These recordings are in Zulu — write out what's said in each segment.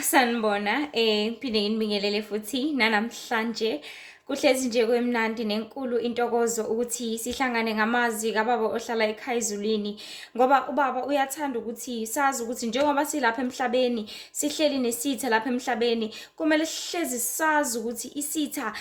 Sanibona, ngiphinde nginibingelele futhi nanamhlanje. Kuhlezi nje kwemnandi nenkulu intokozo ukuthi sihlangane ngamazwi kaBaba ohlala ekhaya ezulwini, ngoba uBaba uyathanda ukuthi sazi ukuthi njengoba silapha emhlabeni, sihleli nesitha lapha emhlabeni, kumele sihlezi sazi ukuthi isitha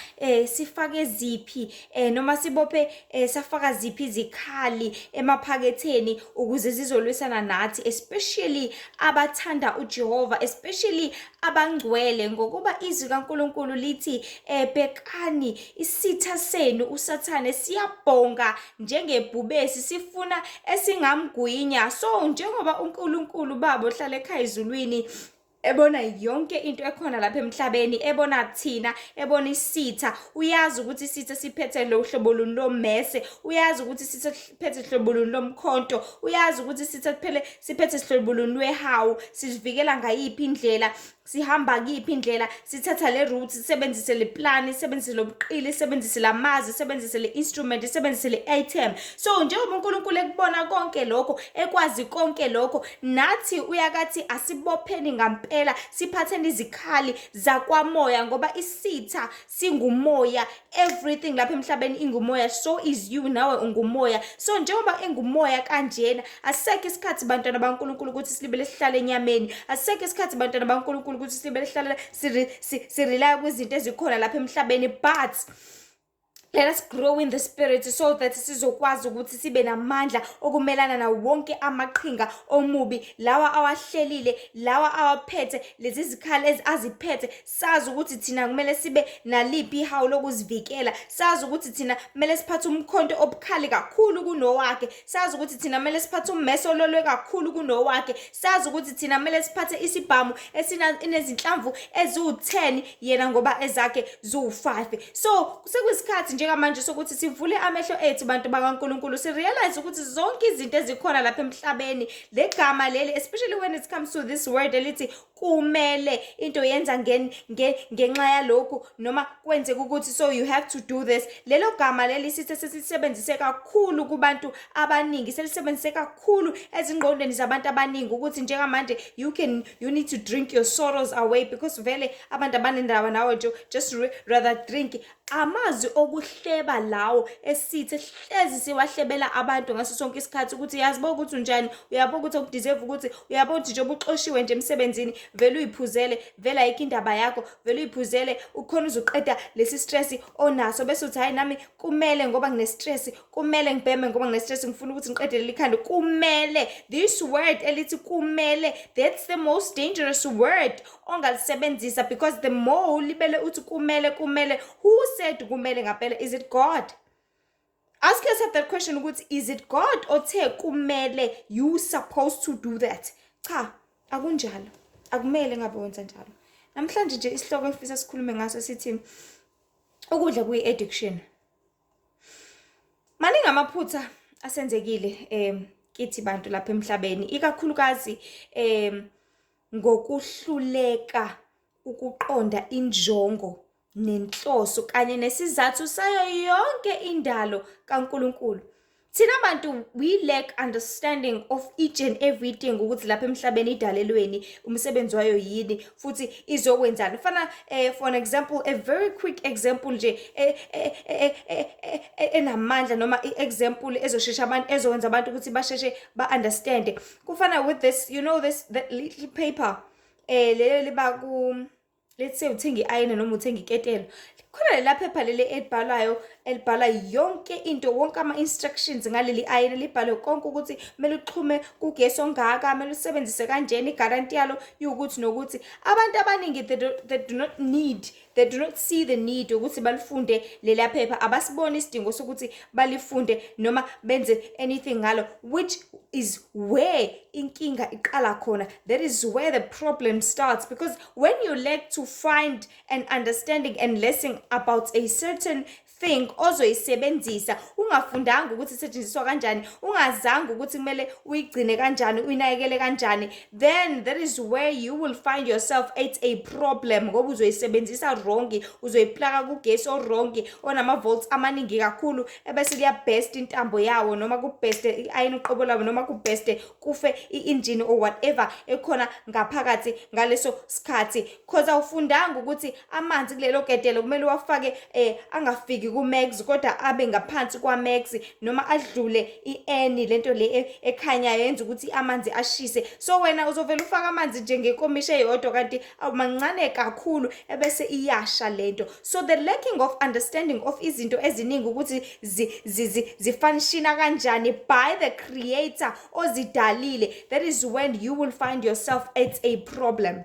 sifake ziphi noma sibophe safaka ziphi izikhali emaphaketheni ukuze zizolwisana nathi, especially abathanda uJehova, especially abangcwele, ngokuba izwi kaNkulunkulu lithi bhekani isitha senu uSathane siyabhonga njengebhubesi, sifuna esingamgwinya. So njengoba uNkulunkulu Baba ohlala ekhaya ezulwini ebona yonke into ekhona lapha emhlabeni, ebona thina, ebona isitha, uyazi ukuthi isitha siphethe lo hlobo luni lomese, uyazi ukuthi isitha siphethe hlobo luni lomkhonto, uyazi ukuthi isitha kuphele siphethe hlobo luni lwehawu, sizivikela ngayiphi indlela, sihamba kuyiphi indlela, sithatha le route, sisebenzise le plan, sisebenzise lo buqili, sisebenzise lamazwi, sisebenzise le instrument, sisebenzise le item. So njengoba uNkulunkulu ekubona konke lokho, ekwazi konke lokho, nathi uyakathi asibopheni ngampela, siphatheni izikhali zakwamoya, ngoba isitha singumoya. Everything lapha emhlabeni ingumoya, so is you, nawe ungumoya. So njengoba engumoya kanjena, asisekho isikhathi, bantwana baNkulunkulu, ukuthi silibele sihlale enyameni. Asisekho isikhathi, bantwana baNkulunkulu, ukuthi silibele sihlale sirely kwizinto ezikhona lapha emhlabeni, but let us grow in the spirit so that sizokwazi ukuthi sibe namandla okumelana nawo wonke amaqhinga omubi lawa awahlelile, lawa awaphethe, lezi zikhali aziphethe. Sazi ukuthi thina kumele sibe naliphi ihawu lokuzivikela, sazi ukuthi thina kumele siphathe umkhonto obukhali kakhulu kunowakhe, sazi ukuthi thina kumele siphathe ummese ololwe kakhulu kunowakhe, sazi ukuthi thina kumele siphathe isibhamu esinezinhlamvu eziwu-10, yena ngoba ezakhe ziwu-5. So sekuyisikhathi njengamanje sokuthi sivule amehlo ethu, bantu bakaNkulunkulu, sirealize ukuthi zonke izinto ezikhona lapha emhlabeni, le gama leli, especially when it comes to this word elithi kumele, into yenza ngenxa yalokhu noma kwenzeka ukuthi, so you have to do this. Lelo gama leli sithe sesisebenzise kakhulu kubantu abaningi, selisebenzise kakhulu ezingqondweni zabantu abaningi, ukuthi njengamanje you need to drink your sorrows away because vele abantu abanendaba nawe nje, just rather drink. Amazwi okuhleba lawo esithe hlezi siwahlebela abantu ngaso sonke isikhathi, ukuthi yazibuka ukuthi unjani, uyabona ukuthi akudeserve, ukuthi uyabona ukuthi njengoba uxoshiwe nje emsebenzini, vele uyiphuzele, vele ayikho indaba yakho, vele uyiphuzele ukhona uzoqeda lesi stress onaso, bese uthi, "Hayi, nami kumele ngoba ngine-stress, kumele ngibheme ngoba ngine-stress, ngifuna ukuthi ngiqede leli khanda." Kumele, this word elithi kumele, that's the most dangerous word ongalisebenzisa, because the more ulibele uthi kumele, kumele, who said kumele ngampela? Is it God? Ask yourself that question, ukuthi is it God othe kumele, you supposed to do that? Cha, akunjalo, akumele ngabe wenza njalo. Namhlanje nje isihloko engifisa sikhulume ngaso sithi ukudla kuyi-addiction. Maningi amaphutha asenzekile kithi bantu lapha emhlabeni, ikakhulukazi ngokuhluleka ukuqonda injongo nenhloso kanye nesizathu sayo yonke indalo kaNkulunkulu. Thina bantu, we lack understanding of each and everything, ukuthi lapha emhlabeni idalelweni, umsebenzi wayo yini, futhi izokwenzani. Fana for an example, a very quick example nje enamandla, noma i-example ezoshesha abantu, ezokwenza abantu ukuthi basheshe ba-understand, kufana with this you know this that little paper leli liba ku, let's say uthenga i-ayina noma uthenga iketelo, khona lela phepha leli elibhalwayo, elibhala yonke into, wonke ama-instructions ngaleli ayina, libhalwe konke ukuthi kumele uxhume kugesi ongaka, kumele usebenzise kanjena, igaranti yalo iwukuthi nokuthi. Abantu abaningi, they do not need, they do not see the need ukuthi balifunde lela phepha. Abasiboni isidingo sokuthi balifunde noma benze anything ngalo, which is where inkinga iqala khona. That is where the problem starts, because when you lack to find an understanding and lesson about a certain thing ozoyisebenzisa ungafundanga ukuthi isetshenziswa kanjani, ungazange ukuthi kumele uyigcine kanjani, uyinakekele kanjani, then that is where you will find yourself at a problem, ngoba uzoyisebenzisa wrong, uzoyiplaka kugesi o-wrong onama-volts amaningi kakhulu, ebese kuya-burst intambo yawo, noma ku-burste i-ayini uqobo labo, noma ku-burste, kufe i-engine or whatever ekhona ngaphakathi ngaleso sikhathi, 'cause awufundanga ukuthi amanzi kulelo ketelo kumele uwafake angafiki ku-max, kodwa abe ngaphansi kwa-max, noma adlule i-N, lento le ekhanyayo yenza ukuthi amanzi ashise. So wena uzovela ufaka amanzi nje ngekomishi eyodwa, kanti mancane kakhulu, ebese iyasha lento. So the lacking of understanding of izinto eziningi ukuthi zi-functiona kanjani by the Creator ozidalile, that is when you will find yourself at a problem,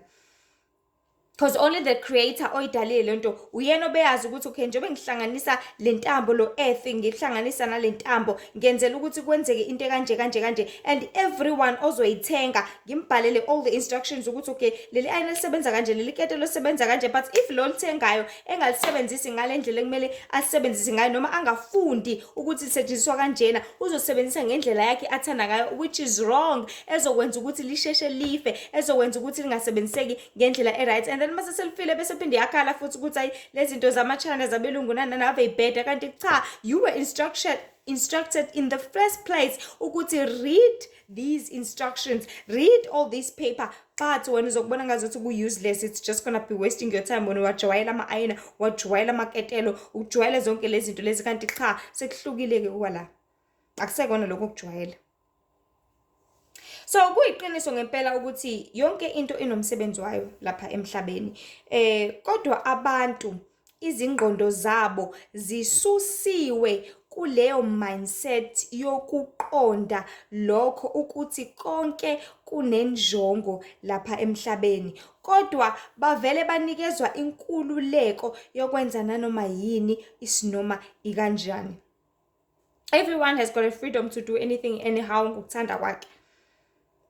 because only the Creator oyidalile lento uyena obeyazi ukuthi, okay, njengoba ngihlanganisa le ntambo, lo earth ngihlanganisa nale ntambo, ngenzela ukuthi kwenzeke into kanje kanje kanje, and everyone ozoyithenga ngimbhalele all the instructions ukuthi, okay, leli ayini lisebenza kanje, leli ketelo lisebenza kanje. But if lo lithengayo engalisebenzisi ngale ndlela ekumele alisebenzise ngayo, noma angafundi ukuthi lisetshenziswa kanjena, uzosebenzisa ngendlela yakhe athanda ngayo, which is wrong, ezokwenza ukuthi lisheshe life, ezokwenza ukuthi lingasebenziseki ngendlela e-right. And then mase selifile, bese phinde yakhala futhi ukuthi, "Hayi, lezi zinto zamaChina, zabelungu, nani nani, ave ibheda." Kanti cha, you were instructed in the first place ukuthi read these instructions, read all this paper, but wena uzokubona ngazuthi ku-useless. It's just gonna be wasting your time. Wena wajwayela ama-ayina, wajwayela amaketelo, ujwayele zonke lezi zinto lezi, kanti cha, sekuhlukile-ke kwala, akusekona lokho okujwayele. So kuyiqiniso ngempela ukuthi yonke into inomsebenzi wayo lapha emhlabeni. Kodwa abantu izingqondo zabo zisusiwe kuleyo mindset yokuqonda lokho ukuthi konke kunenjongo lapha emhlabeni. Kodwa bavele banikezwa inkululeko yokwenza nanoma yini, isinoma ikanjani. Everyone has got a freedom to do anything anyhow ngokuthanda kwakhe.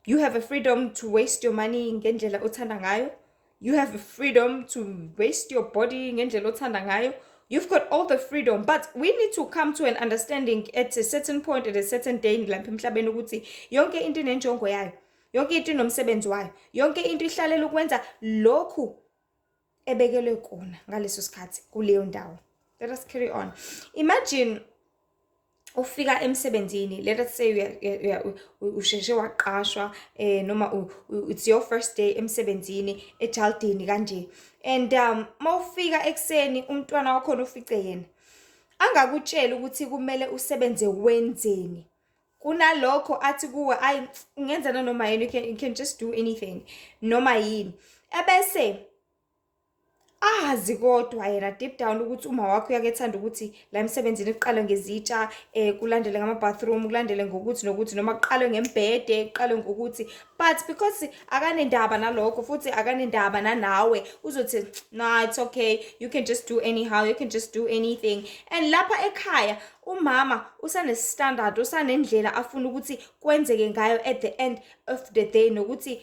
You have a freedom to waste your money ngendlela othanda ngayo. You have a freedom to waste your body ngendlela othanda ngayo. You've got all the freedom, but we need to come to an understanding at a certain point, at a certain day lapha emhlabeni, ukuthi yonke into inenjongo yayo. Yonke into inomsebenzi wayo. Yonke into ihlalela ukwenza lokhu ebekelwe kona ngaleso sikhathi kuleyo ndawo. Let us carry on. Imagine ufika emsebenzini, let us say usheshe waqashwa, noma it's your first day emsebenzini ejaldini kanje, and mawufika ekseni, umntwana wakhona ufice yena angakutsheli ukuthi kumele usebenze wenzeni. Kunalokho athi kuwe, "Ayi, ungenza nanoma yini, you can just do anything, noma yini," ebese azi kodwa yena deep down ukuthi uma wakho uyakethanda ukuthi la emsebenzini kuqalwe ngezitsha, kulandele ngama-bathroom, kulandele ngokuthi nokuthi, noma kuqalwe ngembhede, kuqalwe ngokuthi. But because akanendaba nalokho futhi akanendaba nanawe, uzothi, "Nah, it's okay, you can just do anyhow, you can just do anything." And lapha ekhaya umama usane-standard, usanendlela afuna ukuthi kwenzeke ngayo at the end of the day, nokuthi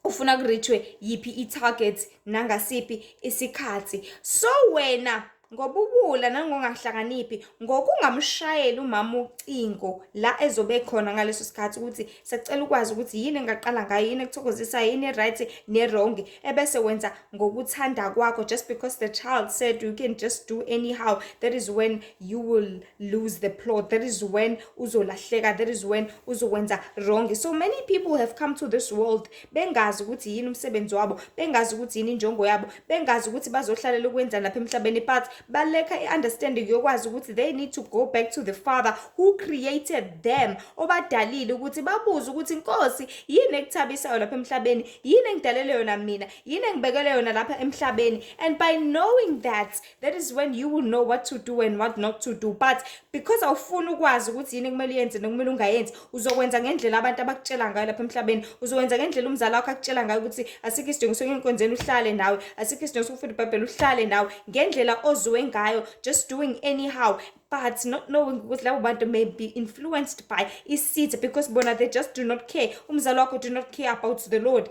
ufuna ku-reachwe yiphi i-target nangasiphi isikhathi. So wena ngobubula nangongahlakaniphi, ngokungamshayeli umama ucingo la ezobe khona ngaleso sikhathi ukuthi sacela ukwazi ukuthi yini engaqala ngayo, yini ekuthokozisayo, yini e-right ne-wrong, ebese wenza ngokuthanda kwakho just because the child said you can just do anyhow, that is when you will lose the plot. That is when uzolahleka. That is when uzokwenza wrong. So many people have come to this world bengazi ukuthi yini umsebenzi wabo, bengazi ukuthi yini injongo yabo, bengazi ukuthi bazohlalela ukwenzani lapha emhlabeni, but ba-lacka i-understanding yokwazi ukuthi they need to go back to the Father who created them, obadalile, ukuthi babuze ukuthi, "Nkosi, yini ekuthabisayo lapha emhlabeni? Yini engidalele yona mina? Yini engibekele yona lapha emhlabeni?" And by knowing that, that is when you will know what to do and what not to do. But because awufuni ukwazi ukuthi yini ekumele uyenze nokumele ungayenzi, uzokwenza ngendlela abantu abakutshela ngayo lapha emhlabeni, uzokwenza ngendlela umzali wakho akutshela ngayo ukuthi asikho isidingo sokuya enkonzweni, uhlale nawe, asikho isidingo sokufunda iBhayibheli, uhlale nawe, ngendlela ozwe ngayo, just doing anyhow, but not knowing ukuthi labo bantu may be influenced by isitha, because bona they just do not care. Umzali wakho do not care about the Lord.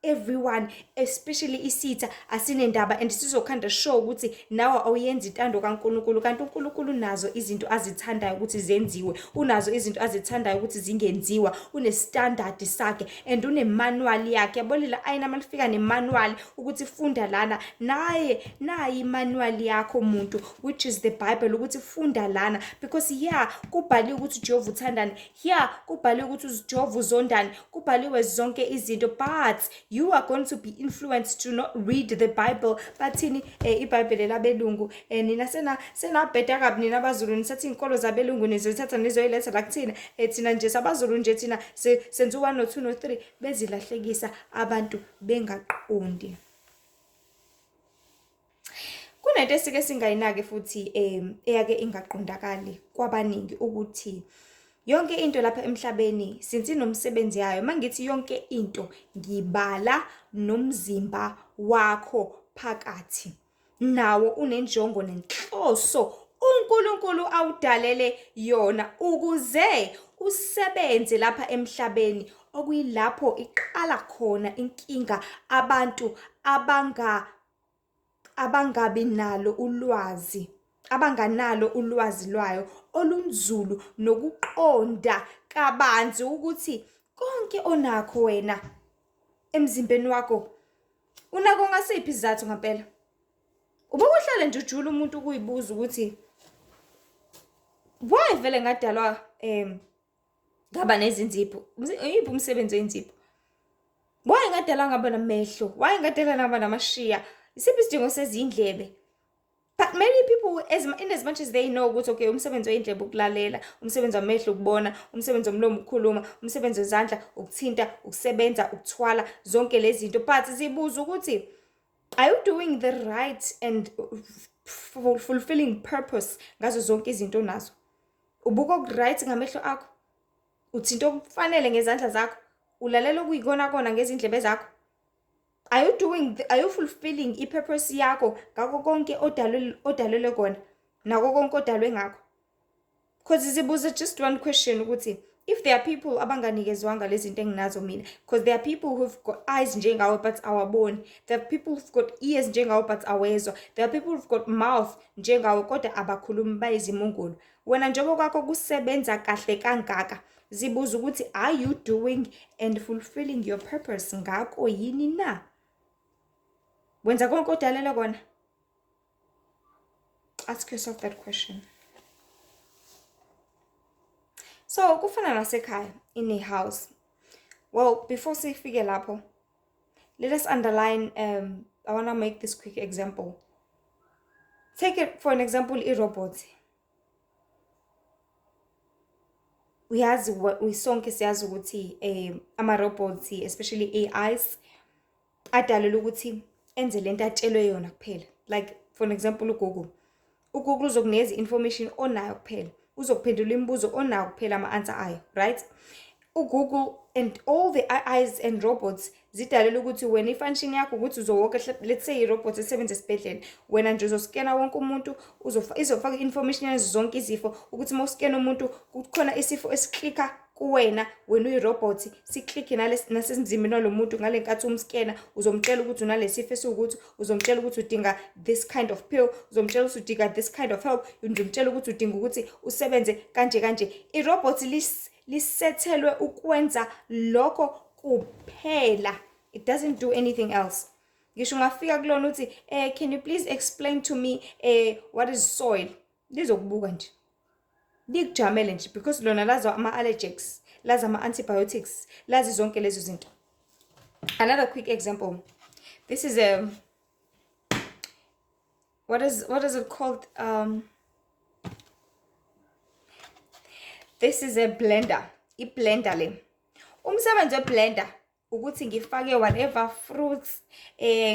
Everyone, especially isitha, asinendaba and sizokhanda sure ukuthi nawe awuyenzi intando kaNkulunkulu. Kanti uNkulunkulu unazo izinto azithandayo ukuthi zenziwe, unazo izinto azithandayo ukuthi zingenziwa, une-standard sakhe and une-manual yakhe. Yabo lela ayina malifika ne-manual ukuthi funda lana, naye nayi i-manual yakho muntu, which is the Bible, ukuthi funda lana, because yeah, kubhaliwe ukuthi uJehova uthandani, yeah, kubhaliwe ukuthi uJehova uzondani, kubhaliwe zonke izinto, but you are going to be influenced to not read the Bible. Bathini iBhayibheli labelungu, nina senabheda kabi nina abaZulu, nisathi inkolo zabelungu nizothatha nizoyiletha la kuthina, thina nje sabaZulu nje thina senza u-1 no-2 no-3, bezilahlekisa abantu bengaqondi. Kunento esike singayinaki futhi eyake ingaqondakali kwabaningi, ukuthi yonke into lapha emhlabeni since inomsebenzi yayo. Mangithi yonke into, ngibala nomzimba wakho phakathi, nawo unenjongo nenhloso uNkulunkulu awudalele yona ukuze usebenze lapha emhlabeni, okuyilapho iqala khona inkinga abantu abangabi nalo ulwazi, abanganalo ulwazi lwayo olunzulu nokuqonda kabanzi ukuthi konke onakho wena emzimbeni wakho unako ngasiphi isizathu ngampela. Ubukuhlale nje ujula umuntu ukuyibuza ukuthi why vele ngadalwa ngaba nezinzipho, yiphi umsebenzi wenzipho, why ngadalwa ngaba namehlo, why ngadalwa ngaba namashiya, isiphi isidingo sezindlebe? But many people, in as much as they know ukuthi okay, umsebenzi weyindlebe ukulalela, umsebenzi wamehlo ukubona, umsebenzi womlomo ukukhuluma, umsebenzi wezandla ukuthinta, ukusebenza, ukuthwala, zonke lezi zinto, but zibuza ukuthi are you doing the right and fulfilling purpose ngazo zonke izinto onazo? Ubuka oku-right ngamehlo akho, uthinta okufanele ngezandla zakho, ulalela okuyikona kona ngezindlebe zakho. Are you doing the, are you fulfilling i-purpose yakho ngakho konke odalelwe kona, nako konke odalwe ngakho? Because zibuze just one question ukuthi if there are people abanganikezwanga lezi zinto enginazo mina, because there are people who've got eyes njengawe but awaboni, there are people who've got ears njengawe but awezwa, there are people who've got mouth njengawe kodwa abakhulumi, bayizimungulu. Wena njengoba kwakho kusebenza kahle kangaka, zibuza ukuthi are you doing and fulfilling your purpose ngakho yini na? Wenza konke odalelwe kona? Ask yourself that question. So kufana nasekhaya, in a house. Well, before sifike lapho, let us underline, I want to make this quick example. Take it for an example, i-robot. Uyazi, sonke siyazi ukuthi ama-robots, especially AIs, adalelwe ukuthi enze lento atshelwe yona kuphela. Like for an example, uGoogle. UGoogle uzokunikeza i-information onayo kuphela, uzokuphendula imibuzo onayo kuphela, ama-answer ayo, right? UGoogle and all the AIs and robots zidalelwe ukuthi wena i-function yakho ukuthi uzowoke, let's say i-robot esebenza esibhedlela, wena nje uzoskena wonke umuntu, izofaka i-information yazo zonke izifo, ukuthi uma uskena umuntu kukhona isifo esiklikha kuwena, wena uyi-robot, siklikhe nasemzimbeni walo muntu. Ngale nkathi umskena, uzomtshela ukuthi unalesifo esiwukuthi, uzomtshela ukuthi udinga this kind of pill, uzomtshela ukuthi udinga this kind of help, uzomtshela ukuthi udinga ukuthi usebenze kanje kanje. I-robot lisethelwe ukwenza lokho kuphela, it doesn't do anything else. Ngisho ungafika kulona uthi can you please explain to me what is soil, lizokubuka nje, likujamele nje, because lona lazi ama-allergics, lazi ama-antibiotics, lazi zonke lezo zinto. Another quick example, this is a what is it called, this is a blender. I-blender le, umsebenzi we-blender ukuthi ngifake whatever fruits,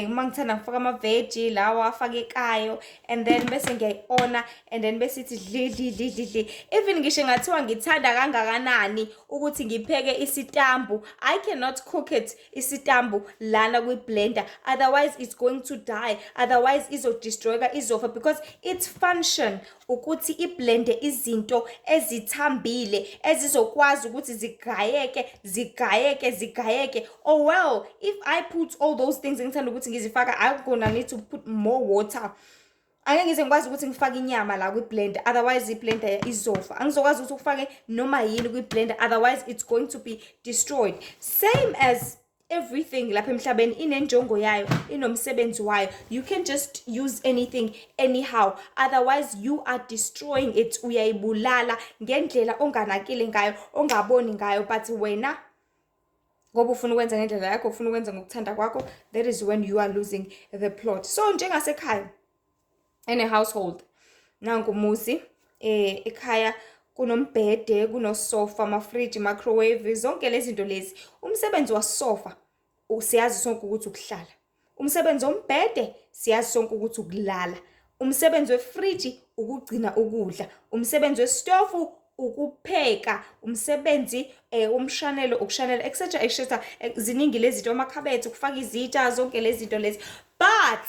uma ngithanda ngifaka ama-veggie lawa afakekayo, and then bese ngiyayi-ona, and then bese ithi dli dli dli dli dli. Even ngisho ngathiwa ngithanda kangakanani ukuthi ngipheke isitambu, I cannot cook it isitambu lana kwi-blender, otherwise it's going to die, otherwise izodestroyeka, izofa, because its function ukuthi iblende izinto ezithambile ezizokwazi ukuthi zigayeke zigayeke zigayeke. yonke. Oh well, if I put all those things engithanda ukuthi ngizifaka, I'm gonna need to put more water. Angeke ngize ngikwazi ukuthi ngifake inyama la kwi-blender, otherwise i-blender izofa. Angizokwazi ukuthi ufake noma yini kwi-blender, otherwise it's going to be destroyed. Same as everything lapha emhlabeni, inenjongo yayo, inomsebenzi wayo. You can just use anything anyhow, otherwise you are destroying it. Uyayibulala ngendlela onganakile ngayo, ongaboni ngayo, but wena ngoba ufuna ukwenza ngendlela yakho, ufuna ukwenza ngokuthanda kwakho, that is when you are losing the plot. So njengasekhaya, in a household, nangu umuzi, ekhaya kunombhede, kunosofa, amafriji, microwave, zonke lezi zinto lezi. Umsebenzi wasofa siyazi sonke ukuthi ukuhlala. Umsebenzi wombhede siyazi sonke ukuthi ukulala. Umsebenzi wefriji ukugcina ukudla. Umsebenzi wesitofu ukupheka. Umsebenzi womshanelo ukushanela, etc etc. Ziningi lezi zinto, amakhabethe, ukufaka izitsha, zonke lezi zinto lezi. But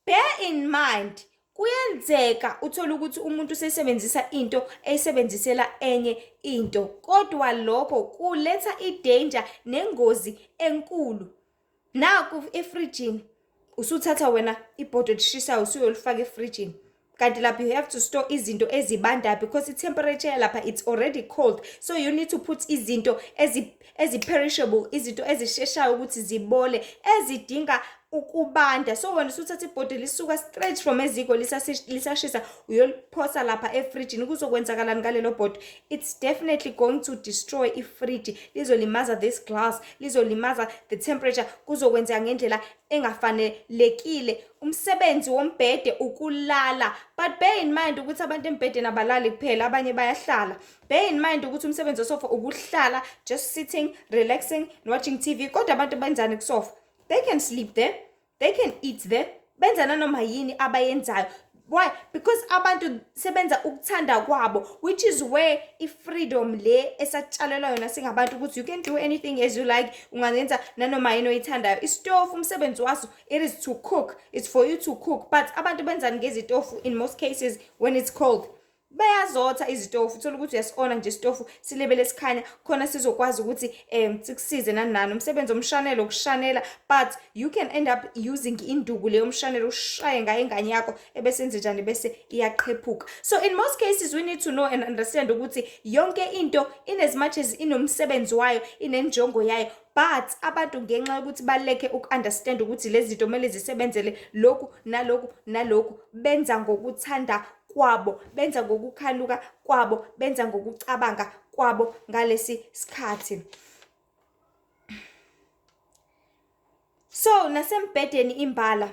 bear in mind, kuyenzeka uthole ukuthi umuntu usesebenzisa into eyisebenzisela enye into, kodwa lokho kuletha i-danger nengozi enkulu. Naku efrijini usuthatha wena ibhodo elishisayo, usuyolifaka efrijini, kanti lapha you have to store izinto ezibandayo because i-temperature yalapha, it's already cold. So you need to put izinto ezi-perishable, izinto ezisheshayo ukuthi zibole, ezidinga ukubanda. So wena usuthatha ibhodo lisuka straight from eziko lisashisa, uyoliphosa lapha efrijini. Kuzokwenzakalani ngalelo bhodo? It's definitely going to destroy ifriji, lizolimaza this glass, lizolimaza the temperature, kuzokwenzeka ngendlela engafanelekile. Umsebenzi wombhede ukulala, but bear in mind ukuthi abantu embhedeni abalali kuphela, abanye bayahlala. Bear in mind ukuthi umsebenzi wesofa ukuhlala, just sitting, relaxing and watching TV. Kodwa abantu benzani kusofa? They can sleep there, they can eat there, benza nanoma yini abayenzayo. Why? Because abantu sebenza ukuthanda kwabo, which is where i-freedom le esatshalelwa yona singabantu ukuthi you can do anything as you like, ungayenza nanoma yini oyithandayo. Isitofu umsebenzi waso, it is to cook, it's for you to cook. But abantu benzani ngezitofu in most cases when it's cold? Bayazotha izitofu. Uthola ukuthi uyasi-ona nje isitofu, silebele sikhanya khona sizokwazi ukuthi sikusize nani nani. Umsebenzi omshanelo ukushanela, but you can end up using induku leyo mshanelo, ushaye ngayo ingane yakho, ebese enze njani? Bese iyaqhephuka. So in most cases we need to know and understand ukuthi yonke into, in as much as inomsebenzi wayo, inenjongo yayo, but abantu ngenxa yokuthi baleke uku-understand ukuthi lezi zinto kumele zisebenzele lokhu naloku naloku, benza ngokuthanda kwabo, benza ngokukhanuka kwabo, benza ngokucabanga kwabo ngalesi sikhathi. So nasembhedeni imbala,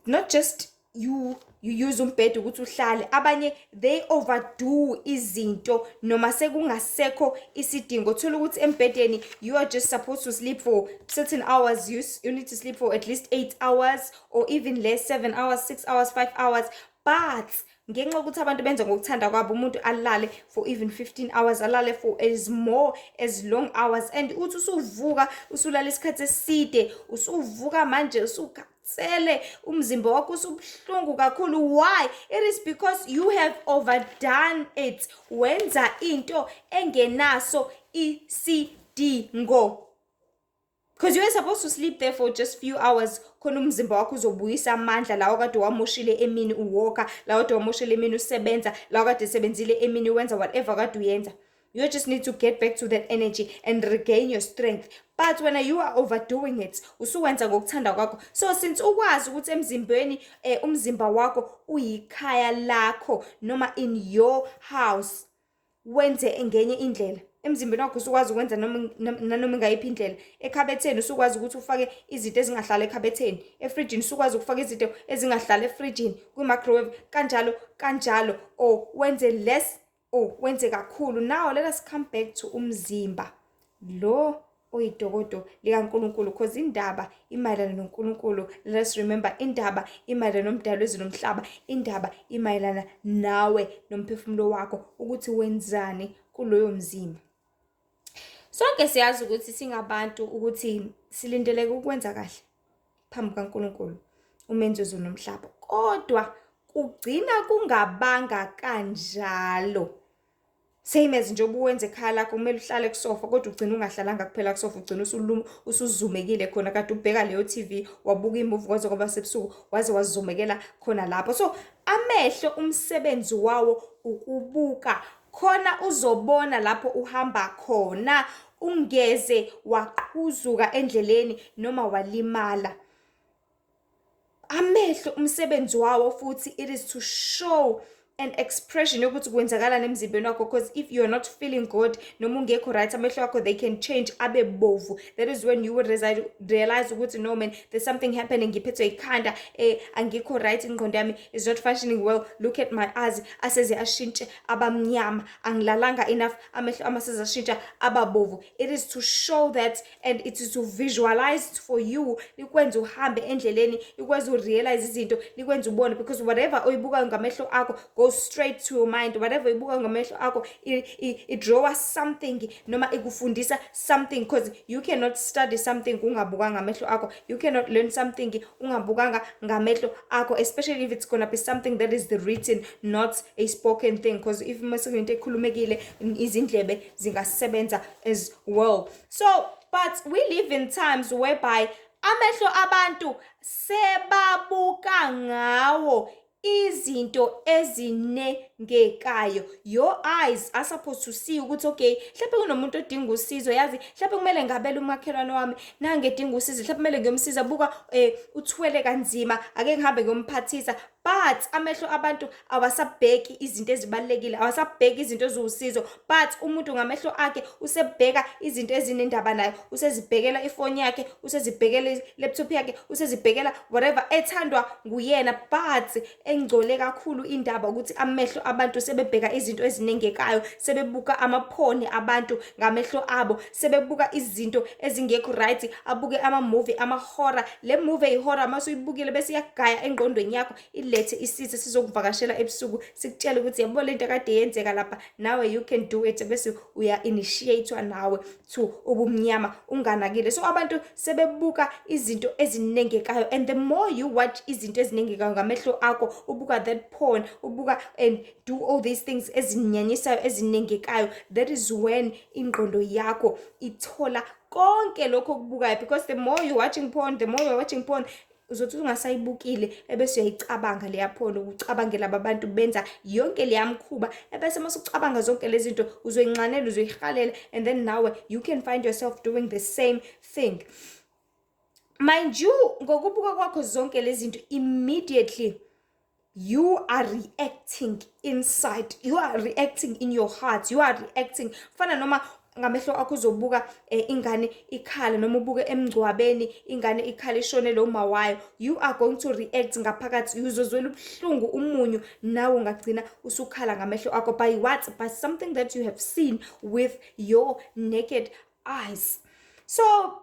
not just you use umbhede ukuthi uhlale, abanye they overdo izinto noma sekungasekho isidingo. Thola ukuthi embhedeni you are just supposed to sleep for certain hours. You need to sleep for at least 8 hours or even less, 7 hours, 6 hours, 5 hours, but ngenxa yokuthi abantu benza ngokuthanda kwabo, umuntu alale for even 15 hours, alale for as more as long hours, and uthi usuvuka, usulala isikhathi eside, usuvuka manje usukhathele, umzimba wakho usubuhlungu kakhulu. Why? It is because you have overdone it, wenza into engenaso isidingo. Because you were supposed to sleep there for just few hours, khona umzimba wakho uzobuyisa amandla lawo kade wamoshile emini uwoka, lawo kade wamoshile emini usebenza, lawo kade sebenzile emini wenza whatever kade uyenza. You just need to get back to that energy and regain your strength. But when you are overdoing it, usuwenza ngokuthanda kwakho. So since ukwazi ukuthi emzimbeni, umzimba wakho uyikhaya lakho noma in your house, wenze ngenye indlela. Emzimbeni wakho usukwazi ukwenza noma nanoma ingayiphi indlela. Ekhabetheni usukwazi ukuthi ufake izinto ezingahlala ekhabetheni. Efrijini usukwazi ukufaka izinto ezingahlala efrijini, kwi-microwave kanjalo kanjalo, or wenze less or wenze kakhulu. Now let us come back to umzimba lo oyidokodo likaNkulunkulu, because indaba imayelana noNkulunkulu. Let us remember, indaba imayelana nomdalo wezulu nomhlaba, indaba imayelana nawe nomphefumulo wakho, ukuthi wenzani kuloyo mzimba. Sonke siyazi ukuthi singabantu, ukuthi silindeleke ukwenza kahle phambi kukaNkulunkulu umenzi wezulu nomhlaba, kodwa kugcina kungabanga kanjalo. Same as njengoba uwenza ekhaya lakho, kumele uhlale kusofa, kodwa ugcina ungahlalanga kuphela kusofa, ugcina usuzumekile khona, kade ubheka leyo TV, wabuka i-movie kwaze kwaba sebusuku, waze wazumekela khona lapho. So amehlo umsebenzi wawo ukubuka, khona uzobona lapho uhamba khona, ungeze waqhuzuka endleleni noma walimala. Amehlo umsebenzi wawo futhi, it is to show an expression yokuthi kwenzakalani emzimbeni wakho, because if you're not feeling good noma ungekho right, amehlo akho, they can change abe bovu. That is when you will realize ukuthi, "No man, there's something happening, ngiphethwe ikhanda, angikho right, ingqondo yami is not functioning well. Look at my eyes, aseze ashintshe abamnyama, angilalanga enough, amehlo ami aseze ashintsha ababovu." It is to show that and it is to visualize for you, likwenze uhambe endleleni, likwenze u-realize izinto, likwenze ubone, because whatever oyibukayo ngamehlo akho goes straight to your mind. Whatever oyibukayo ngamehlo akho, i-drawa something noma ikufundisa something, because you cannot study something ungabukanga ngamehlo akho. You cannot learn something ungabukanga ngamehlo akho, especially if it's gonna be something that is the written, not a spoken thing, because if masekuyinto ekhulumekile, izindlebe zingasebenza as well. So, but we live in times whereby amehlo abantu sebabuka ngawo izinto ezinengekayo. Your eyes are supposed to see ukuthi, okay, mhlawumbe kunomuntu odinga usizo, yazi, mhlawumbe kumele ngabele umakhelwane wami, nange edinga usizo, mhlawumbe kumele ngiyomsiza, buka, uthwele kanzima, ake ngihambe ngiyomphathisa. But amehlo abantu awasabheki izinto ezibalulekile, awasabheki izinto eziwusizo, but umuntu ngamehlo akhe usebheka izinto ezinendaba nayo, usezibhekela ifoni yakhe, usezibhekela i-laptop yakhe, usezibhekela whatever ethandwa nguyena. But engcole kakhulu indaba ukuthi amehlo abantu sebebheka izinto ezinengekayo, sebebuka ama-porn abantu ngamehlo abo, sebebuka izinto ezingekho right, abuke ama-movie ama-horror. Le movie eyi-horror, mase uyibukile, bese iyagaya engqondweni yakho, ilethe isitha sizokuvakashela ebusuku, sikutshele ukuthi, "Yabo lento kade yenzeka lapha, nawe you can do it," bese uya-initiate-wa nawe to ubumnyama unganakile. So abantu sebebuka izinto ezinengekayo, and the more you watch izinto ezinengekayo ngamehlo akho, ubuka that porn, ubuka and do all these things ezinyanyisayo, ezinengekayo, that is when ingqondo yakho ithola konke lokho okubukayo, because the more you watching porn, the more you're watching porn, uzothi ungasayibukile, ebese uyayicabanga leya porn, ucabangela abantu benza yonke leya mkhuba, ebese mase ucabanga zonke lezi zinto, uzoyinxanela, uzoyihalela, and then nawe you can find yourself doing the same thing. Mind you, ngokubuka kwakho zonke lezi zinto, immediately you are reacting inside, you are reacting in your heart, you are reacting. Fana noma ngamehlo akho uzobuka ingane ikhala, noma ubuke emngcwabeni ingane ikhala ishonele uma wayo, you are going to react ngaphakathi, uzozwela ubuhlungu, umunyu, nawe ungagcina usukhala ngamehlo akho. By what? By something that you have seen with your naked eyes. So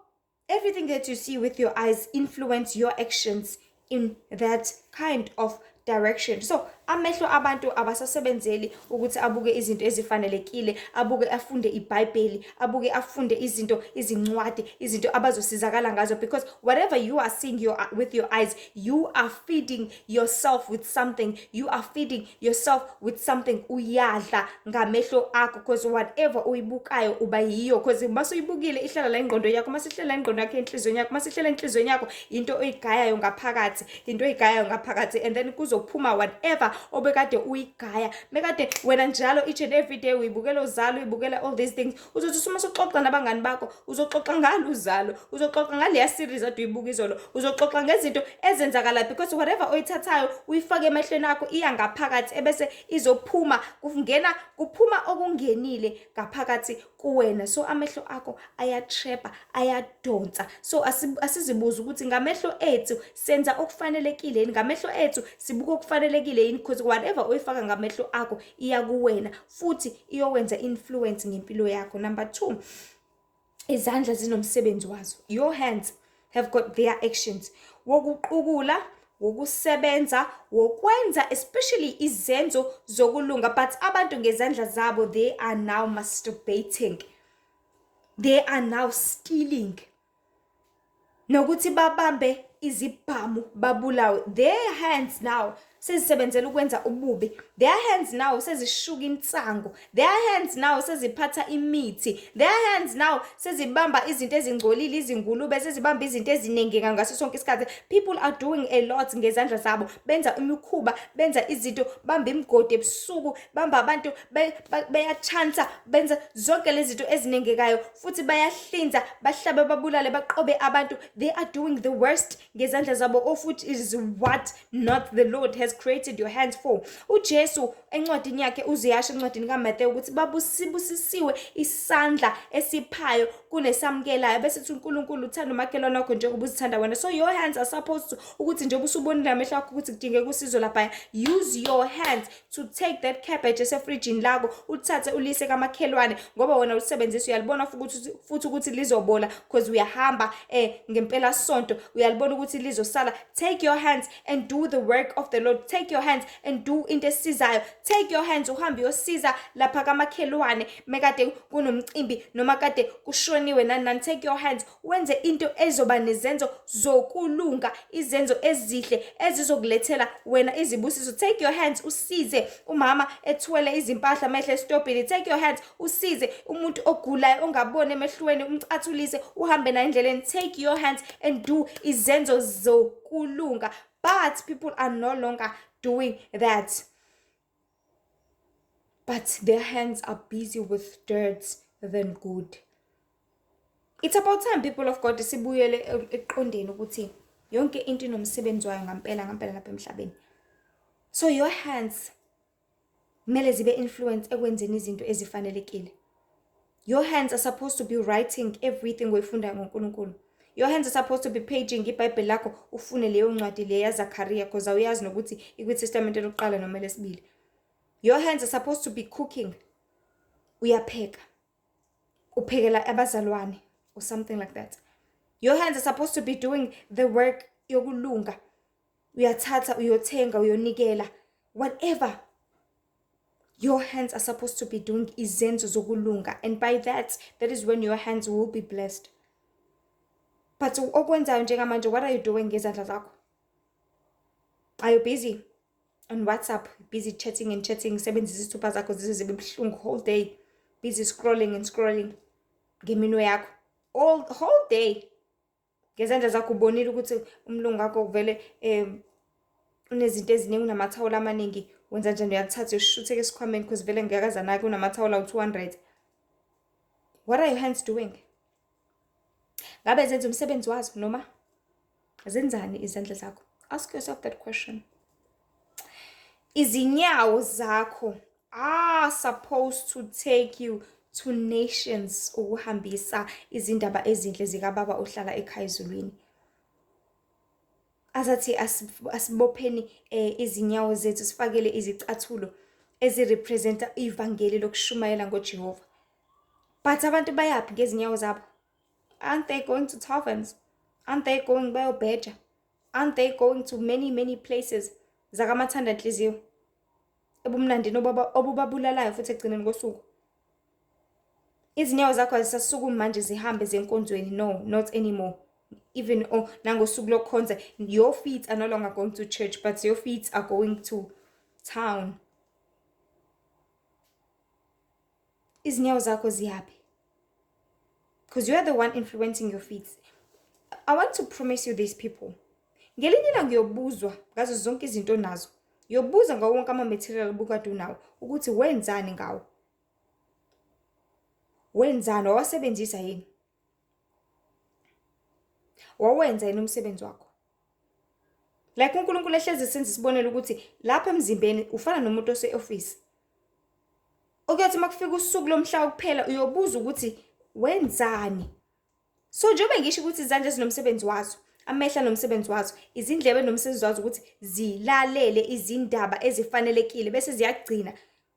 everything that you see with your eyes influence your actions in that kind of direction. So amehlo abantu abasasebenzeli ukuthi abuke izinto ezifanelekile, abuke, afunde iBhayibheli, abuke, afunde izinto, izincwadi, izinto abazosizakala ngazo, because whatever you are seeing with your eyes, you are feeding yourself with something, you are feeding yourself with something. Uyadla ngamehlo akho, because whatever uyibukayo uba yiyo, because masuyibukile ihlala la ingqondo yakho, masihlala ingqondo yakho enhliziyweni yakho, masihlala enhliziyweni yakho, into oyigayayo ngaphakathi, into oyigayayo ngaphakathi, and then kuzophuma whatever obekade uyigaya. Mekade wena njalo, each and every day, uyibukela Uzalo, uyibukela all these things, uzothi uma usuxoxa nabangani bakho, uzoxoxa ngalo Uzalo, uzoxoxa ngaleya series ade uyibuka izolo, uzoxoxa ngezinto ezenzakalayo, because whatever oyithathayo uyifake emehlweni akho iya ngaphakathi, ebese izophuma, kungena kuphuma okungenile ngaphakathi kuwena. So amehlo akho aya-trap-a, ayadonsa. So asizibuze ukuthi ngamehlo ethu senza okufanelekile yini, ngamehlo ethu sibuka okufanelekile yini, because whatever oyifaka ngamehlo akho iya kuwena futhi iyokwenza influence ngempilo yakho. Number 2, izandla zinomsebenzi wazo. Your hands have got their actions wokuqukula, wokusebenza, wokwenza, especially izenzo zokulunga. But abantu ngezandla zabo, they are now masturbating, they are now stealing, nokuthi babambe izibhamu babulawe. Their hands now sezisebenzela ukwenza ububi. Their hands now sezishuka insangu. Their hands now seziphatha imithi. Their hands now sezibamba izinto ezingcolile, izingulube, sezibamba izinto eziningi ngaso sonke isikhathi. People are doing a lot ngezandla zabo. Benza imikhuba, benza izinto, bamba imigodi ebusuku, bamba abantu, beyachansa, benza zonke lezi zinto ezinengekayo, futhi bayahlinza, bahlabe, babulale, baqobe abantu. They are doing the worst ngezandla zabo, of which is what not the Lord has created your hands for. UJesu encwadini yakhe uziyasho encwadini kaMathewu ukuthi babusisiwe isandla esiphayo kunesamukelayo, bese uthi uNkulunkulu uthanda umakhelwane wakho njengoba uzithanda wena. So your hands are supposed to ukuthi njengoba usubonile amehlo akho ukuthi kudingeka usizo laphaya, use your hands to take that cabbage esefrijini lakho, ulithathe ulise kamakhelwane, ngoba wena ulisebenzisa, uyalibona futhi ukuthi lizobola because uyahamba ngempela sonto, uyalibona ukuthi lizosala. Take your hands and do the work of the Lord. Take your hands and do into esizayo. Take your hands uhambe uyosiza lapha kamakhelwane mekade kunomcimbi noma kade kushoniwe nani nani. Take your hands wenze into ezoba nezenzo zokulunga, izenzo ezihle ezizokulethela wena izibusiso. Take your hands usize umama ethwele izimpahla mehle esitobhini. Take your hands usize umuntu ogulayo ongaboni emehlweni, umcathulise uhambe naye endleleni. Take your hands and do izenzo zokulunga. But people are no longer doing that, but their hands are busy with dirt than good. It's about time, people of God, sibuyele eqondeni ukuthi yonke into inomsebenzi wayo ngampela ngampela lapha emhlabeni. So your hands kumele zibe influence ekwenzeni izinto ezifanelekile. Your hands are supposed to be writing everything oyifundayo ngoNkulunkulu. Your hands are supposed to be paging iBhayibheli lakho, ufune leyo ncwadi le yaZakhariya, because awuyazi nokuthi ikwiTestamente lokuqala noma lesibili. Your hands are supposed to be cooking. Uyapheka, uphekela abazalwane or something like that. Your hands are supposed to be doing the work yokulunga. Uyathatha uyothenga, uyonikela, whatever. Your hands are supposed to be doing izenzo zokulunga, and by that, that is when your hands will be blessed. But okwenzayo njengamanje, what are you doing ngezandla zakho? Are you busy on WhatsApp, busy chatting and chatting, sebenzisa izithupha zakho zize zibe buhlungu whole day, busy scrolling and scrolling ngeminwe yakho all whole day ngezandla zakho? Ubonile ukuthi umlungu wakho vele unezinto eziningi, unamathawula amaningi. Wenza njani? Uyalithatha uyoshutheka esikhwameni, because vele ngeke azanake, unamathawula awu-200. What are your hands doing? Ngabe zenza umsebenzi wazo noma zenzani izandla zakho? Ask yourself that question. Izinyawo zakho are supposed to take you to nations ukuhambisa izindaba ezinhle zikaBaba ohlala ekhaya ezulwini. Azathi asibopheni izinyawo zethu, sifakele izicathulo ezirepresenta ivangeli lokushumayela ngoJehova. But abantu bayaphi ngezinyawo zabo? Aren't they going to taverns? Aren't they going bayobheja? Aren't they going to many, many places zakamathanda nhliziyo, ebumnandini obubabulalayo futhi ekugcineni kosuku? Izinyawo zakho azisasukumi manje zihambe zenkonzweni. No, not anymore. Even, oh, nangosuku lokukhonza, your feet are no longer going to church, but your feet are going to town. Izinyawo zakho ziyaphi? Because you are the one influencing your feet. I want to promise you these people, ngelinye ilanga uyobuzwa ngazo zonke izinto onazo. Uyobuza ngawo wonke ama-material obukade unawo ukuthi wenzani ngawo, wenzani, wawasebenzisa yini, wawenza yini umsebenzi wakho. Like uNkulunkulu ehlezi senza isibonelo ukuthi lapha emzimbeni ufana nomuntu ose-office, okuyothi uma kufika usuku lomhla kuphela uyobuza ukuthi wenzani. So njengoba ngisho ukuthi izandla zinomsebenzi wazo, amehlo anomsebenzi wazo, izindlebe nomsebenzi wazo ukuthi zilalele izindaba ezifanelekile, bese ziyagcina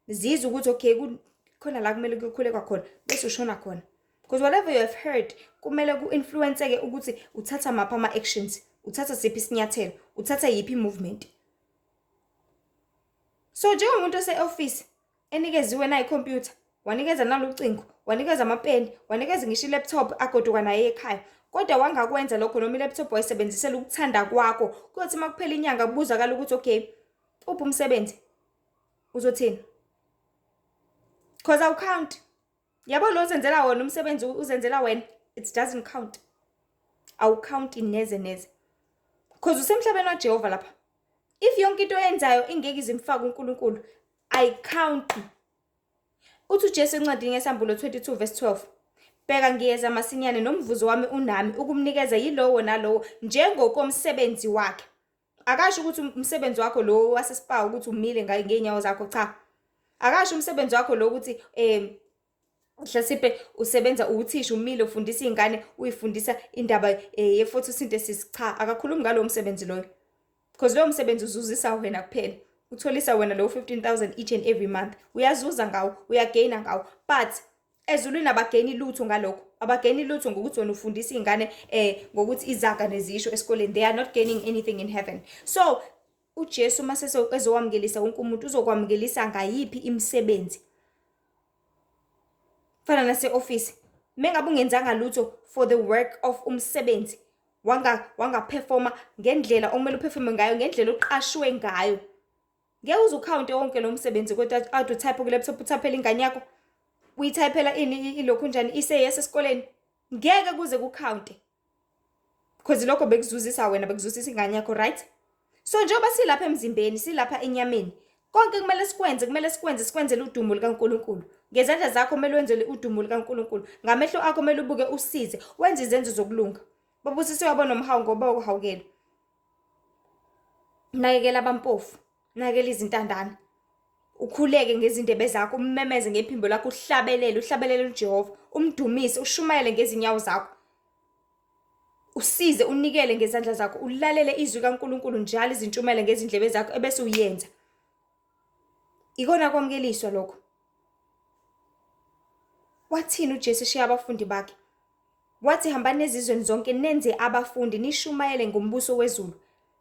zizwe ukuthi okay, khona la kumele kuyokhulekwa khona, bese ushona khona, because whatever you have heard kumele ku-influence-ke ukuthi uthatha maphi ama-actions, uthatha siphi isinyathelo, uthatha yiphi i-movement. So njengomuntu ose-office enikeziwe na ikhompyutha, wanikeza nalocingo, wanikeza amapeni, wanikeza ngisho i-laptop, agoduka naye ekhaya, kodwa wangakwenza lokho, noma i-laptop wayisebenzisela ukuthanda kwakho, kuyothi uma kuphela inyanga kubuzakala ukuthi okay. Uphi umsebenzi? Uzothini? Cause awucount. Yabo lo ozenzela wona umsebenzi uzenzela wena, it doesn't count. Awucount neze neze. Cause usemhlabeni waJehova lapha. If yonke into oyenzayo ingeke izimfake uNkulunkulu, ayicount. Uthi uJesu encwadini yeSambulo 22 verse 12, Bheka ngiyeza masinyane nomvuzo wami unami ukumnikeza yilowo nalowo njengokomsebenzi wakhe. Akasho ukuthi umsebenzi wakho lo wasespa ukuthi umile ngey'nyawo zakho, cha. Akasho umsebenzi wakho lo ukuthi mhlasipe usebenza uwuthisha umile ufundisa iy'ngane uyifundisa indaba ye-photosynthesis, cha, akakhulumi ngalowo msebenzi loyo. Because lowo msebenzi uzuzisa wena kuphela. Utholisa wena lowo 15,000 each and every month. Uyazuza ngawo, uyagaina ngawo. But ezulwini abageni lutho ngalokho. Abageni lutho ngokuthi wena ufundisa iy'ngane ngokuthi izaga nezisho esikoleni. They are not gaining anything in heaven. So uJesu mase ezowamukelisa wonke umuntu uzokwamukelisa ngayiphi imisebenzi? Fana nase-office. Mengabe ungenzanga lutho for the work of umsebenzi, wangaperforma ngendlela okumele uperforme ngayo, ngendlela oqashwe ngayo. Ngeke uze ukhawunte wonke lo msebenzi kodwa ade utype ku-laptop uthaphela ingane yakho. Uyithayiphela ini ilokhu njani ise yasesikoleni. Ngeke kuze kukhawunte. Because lokho bekuzuzisa wena, bekuzuzisa ingane yakho, right? So njengoba silapha emzimbeni, silapha enyameni, konke kumele sikwenze, kumele sikwenze, sikwenzele udumo likaNkulunkulu. Ngezandla zakho kumele wenzele udumo likaNkulunkulu. Ngamehlo akho kumele ubuke usize, wenze izenzo zokulunga. Babusisiwe abonomhawu ngoba ukuhawukelwa. Nakekela abampofu, nakekela izintandane. Ukhuleke ngezindebe zakho, ummemeze ngephimbo lakho, uhlabelele, uhlabelele uJehova, umdumise, ushumayele ngezinyawo zakho. Usize, unikele ngezandla zakho, ulalele izwi kaNkulunkulu njalo, izintshumayelo ngezindlebe zakho ebese uyenza. Ikona kwamukeliswa lokho. Wathini uJesu eshiya abafundi bakhe? Wathi hambani ezizweni zonke nenze abafundi nishumayele ngombuso wezulu.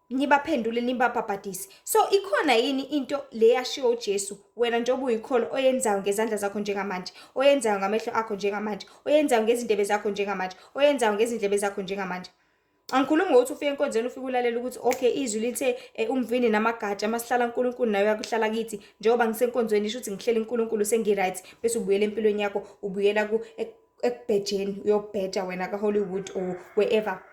Nibaphendule nibabhabhadise. So ikhona yini into le yashiwo uJesu wena njengoba uyikholo oyenzayo ngezandla zakho njengamanje, oyenzayo ngamehlo akho njengamanje, oyenzayo ngezindebe zakho njengamanje, oyenzayo ngezindlebe zakho njengamanje? Angikhulumi ngokuthi ufike enkonzweni ufike ulalela ukuthi okay izwi lithe umvini namagatsha masihlala uNkulunkulu naye uyakuhlala kithi, njengoba ngisenkonzweni isho ukuthi ngihleli uNkulunkulu sengi-right, bese ubuyela empilweni yakho, ubuyela ekubhejeni, uyobheja wena ka-Hollywood or wherever.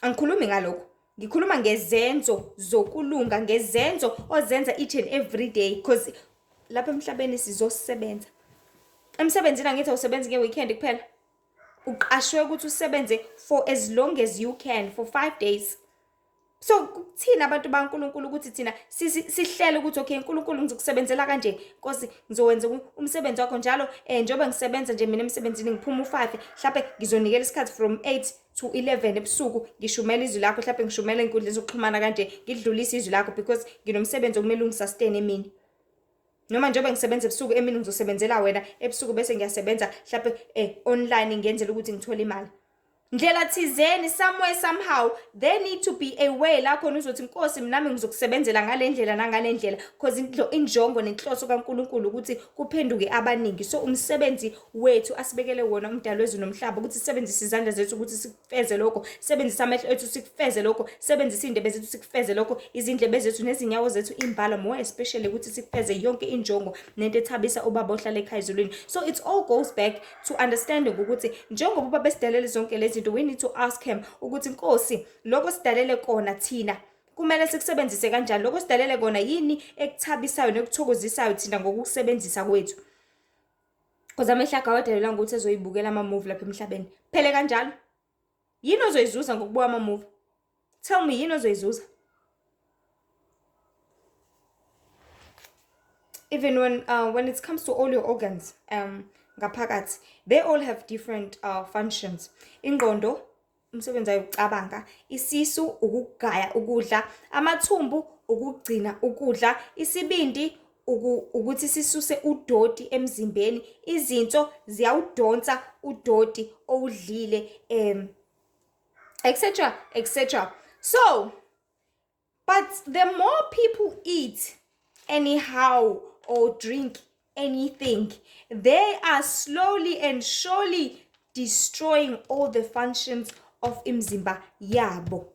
Angikhulumi ngalokho. Ngikhuluma ngezenzo zokulunga, ngezenzo ozenza each and every day, because lapha emhlabeni sizosebenza. Emsebenzini angithi awusebenzi nge-weekend kuphela. Uqashwe ukuthi usebenze for as long as you can, for 5 days. So kuthina abantu baNkulunkulu ukuthi thina sihlele ukuthi okay uNkulunkulu ngizokusebenzela kanje, Nkosi ngizowenza umsebenzi wakho njalo, njengoba ngisebenza nje mina emsebenzini ngiphuma u5, mhlawumbe ngizonikela isikhathi from 8 to 11 ebusuku ngishumela izwi lakho, mhlawumbe ngishumela ey'nkundleni zokuxhumana kanje, ngidlulise izwi lakho because nginomsebenzi okumele ungisustain emini. Noma njengoba ngisebenza ebusuku emini ngizosebenzela wena ebusuku bese ngiyasebenza mhlawumbe online ngenzela ukuthi ngithole imali. Ndlela thizeni, somewhere somehow there need to be a way la khona uzothi Nkosi nami ngizokusebenzela ngale ndlela nangale ndlela, because injongo nenhloso kaNkulunkulu ukuthi kuphenduke abaningi. So umsebenzi wethu asibekele wona umdali wezulu nomhlaba ukuthi sisebenzise izandla zethu ukuthi sikufeze lokho, sebenzise amehlo ethu sikufeze lokho, sebenzise iy'ndebe zethu sikufeze lokho, izindlebe zethu nezinyawo zethu imbala, more especially ukuthi sikufeze yonke injongo nento ethabisa ubaba ohlala ekhaya ezulwini. So it all goes back to understanding ukuthi njengoba ubaba esidalele zonke lezi zinto, we need to ask him ukuthi Nkosi, lokho sidalele kona thina kumele sikusebenzise kanjani, lokho sidalele kona yini ekuthabisayo nekuthokozisayo thina ngokukusebenzisa kwethu. Because amehlo akho awadalelwanga ukuthi ezoyibukela ama-movie lapha emhlabeni. Phele kanjalo. Yini ozoyizuza ngokubuka ama-movie? Tell me, yini ozoyizuza? Even when it comes to all your organs ngaphakathi, they all have different functions. Ingqondo umsebenzi wayo ukucabanga, isisu ukugaya ukudla, amathumbu ukugcina ukudla, isibindi ukuthi sisuse udoti emzimbeni, izinso ziyawudonsa udoti owudlile, etc etc. So but the more people eat anyhow or drink anything, they are slowly and surely destroying all the functions of imzimba yabo.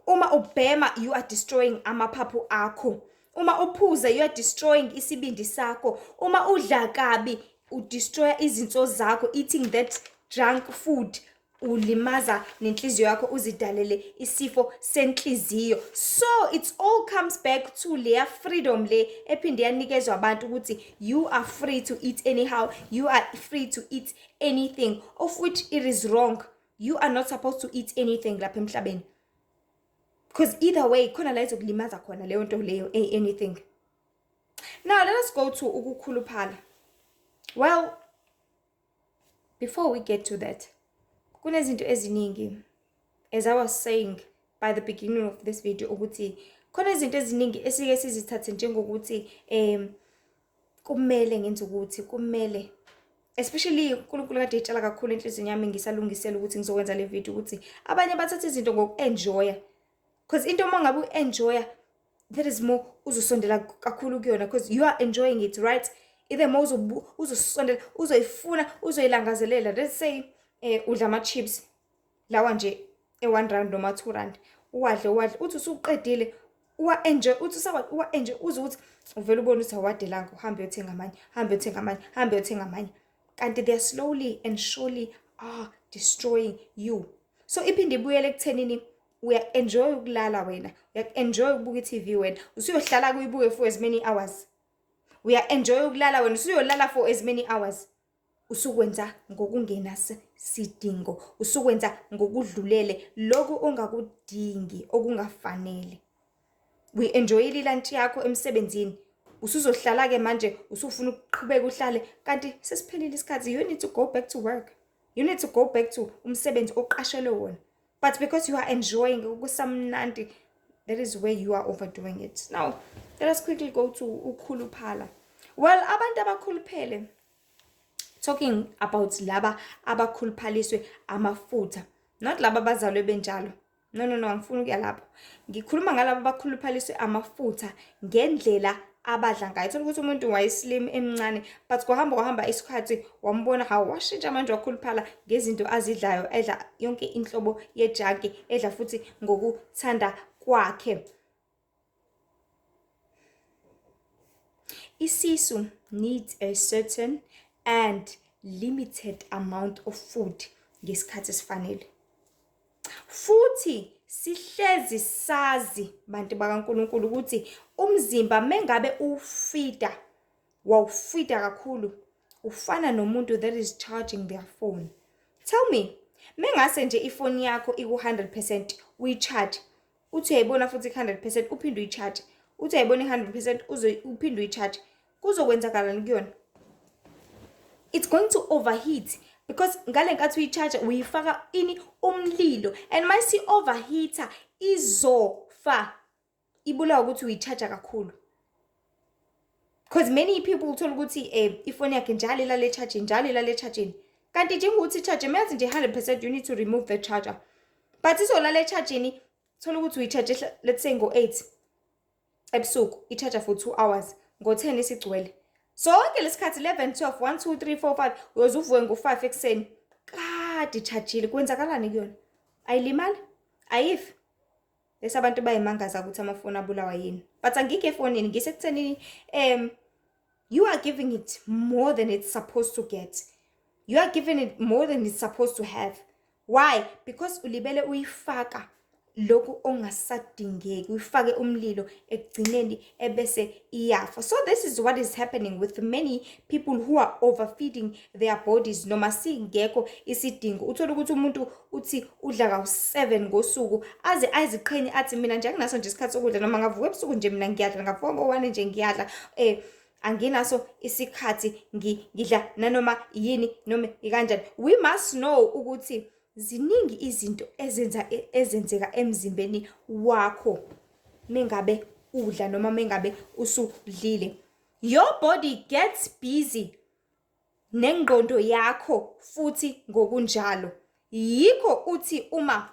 Uma ubhema, you are destroying amaphaphu akho. Uma uphuza, you are destroying isibindi sakho. Uma udla kabi, udestroya izinso zakho. Eating that junk food, ulimaza nenhliziyo yakho, uzidalele isifo senhliziyo. So it all comes back to leya freedom le ephinde yanikezwa abantu ukuthi you are free to eat anyhow, you are free to eat anything, of which it is wrong. You are not supposed to eat anything lapha emhlabeni, because either way khona la izokulimaza khona leyo nto leyo, anything. Now let us go to ukukhuluphala. Well, before we get to that, kunezinto eziningi, as I was saying by the beginning of this video, ukuthi khona izinto eziningi esike sizithathe njengokuthi kumele ngenze ukuthi kumele, especially uNkulunkulu kade etshala kakhulu enhliziyweni yami ngisalungisela ukuthi ngizokwenza le video, ukuthi abanye bathatha izinto ngoku-enjoya, because into uma ngabe u-enjoya, there is more uzosondela kakhulu kuyona, because you are enjoying it, right? Either more uzosondela, uzoyifuna, uzoyilangazelela. Let's say udla ama-chips lawa nje e-R1 noma R2, uwadle, uwadle, uthi usuqedile uwa-enjoy, uthi usawa uwa-enjoy, uze ukuthi uvele ubone ukuthi awadelanga, uhambe uyothenga amanye, hambe uyothenga amanye, hambe uyothenga amanye, kanti they are slowly and surely are destroying you. So iphinde ibuyele ekuthenini uya-enjoy ukulala wena, uya-enjoy ukubuka i-TV wena, usuyohlala kuyibuke for as many hours. Uya-enjoy ukulala wena, usuyolala for as many hours. Usukwenza ngokungenasidingo, usukwenza ngokudlulele lokhu ongakudingi, okungafanele. Uyi-enjoyile ilantshi yakho emsebenzini, usuzohlala-ke manje, usufuna ukuqhubeka uhlale, kanti sesiphelile isikhathi. You need to go back to work, you need to go back to umsebenzi oqashelwe wona, but because you are enjoying, kusamnandi, that is where you are overdoing it. Now let us quickly go to ukhuluphala. Well, abantu abakhuluphele, talking about laba abakhuluphaliswe amafutha, not laba abazalwe benjalo. No, no, no, angifuni ukuya lapho. Ngikhuluma ngalabo abakhuluphaliswe amafutha ngendlela abadla ngayo. Thola ukuthi umuntu wayeslim emncane, but kwahamba kwahamba isikhathi, wambona, hawu, washintsha manje, wakhuluphala ngezinto azidlayo, edla yonke inhlobo ye-junk, edla futhi ngokuthanda kwakhe. Isisu needs a certain and limited amount of food ngesikhathi esifanele. Futhi sihlezi sazi, bantu bakaNkulunkulu, ukuthi umzimba mengabe ufida, wawufida kakhulu, ufana nomuntu that is charging their phone. Tell me, mengase nje ifoni yakho iku-100%, uyi-charge, uthi uyayibona futhi i-100%, uphinde uyi-charge, uthi uyayibona i-100%, uze uphinde uyi-charge, kuzokwenzakalani kuyona? It's going to overheat, because ngale nkathi uyi-charge uyifaka ini? Umlilo. And mayisi overheater, izofa, ibulawa ukuthi uyi-charge kakhulu, because many people uthola ukuthi ifoni yakhe njalo ilale charging, njalo ilale charging, kanti njengokuthi i-charge mayazi nje 100%, you need to remove the charger, but izolala e-charging. Thola ukuthi uyi-charge, let's say ngo-8 ebusuku, i-charger for 2 hours, ngo-10 isigcwele. Sonke lesikhathi, 11, 12, 1, 2, 3, 4, 5, uyoze uvuke ngo-5 ekuseni kade i-chargile. Kwenzakalani kuyona? Ayilimali, ayifi. Bese abantu bayimangaza ukuthi amafoni abulawa yini, but angikho efonini, ngisekuthenini you are giving it more than it's supposed to get, you are giving it more than it's supposed to have. Why? Because ulibele uyifaka lokhu ongasadingeki, uyifake umlilo, ekugcineni ebese iyafa. So this is what is happening with many people who are overfeeding their bodies noma singekho isidingo. Uthola ukuthi umuntu uthi udla kawu-7 ngosuku, aze aziqhenye, athi, "Mina nje anginaso nje isikhathi sokudla, noma ngavuka ebusuku nje mina ngiyadla, ngavuka ngo-1 nje ngiyadla, anginaso isikhathi, ngidla nanoma yini noma ikanjani." We must know ukuthi ziningi izinto ezenzeka emzimbeni wakho mengabe udla noma mengabe usudlile. Your body gets busy, nengqondo yakho futhi ngokunjalo. Yikho uthi uma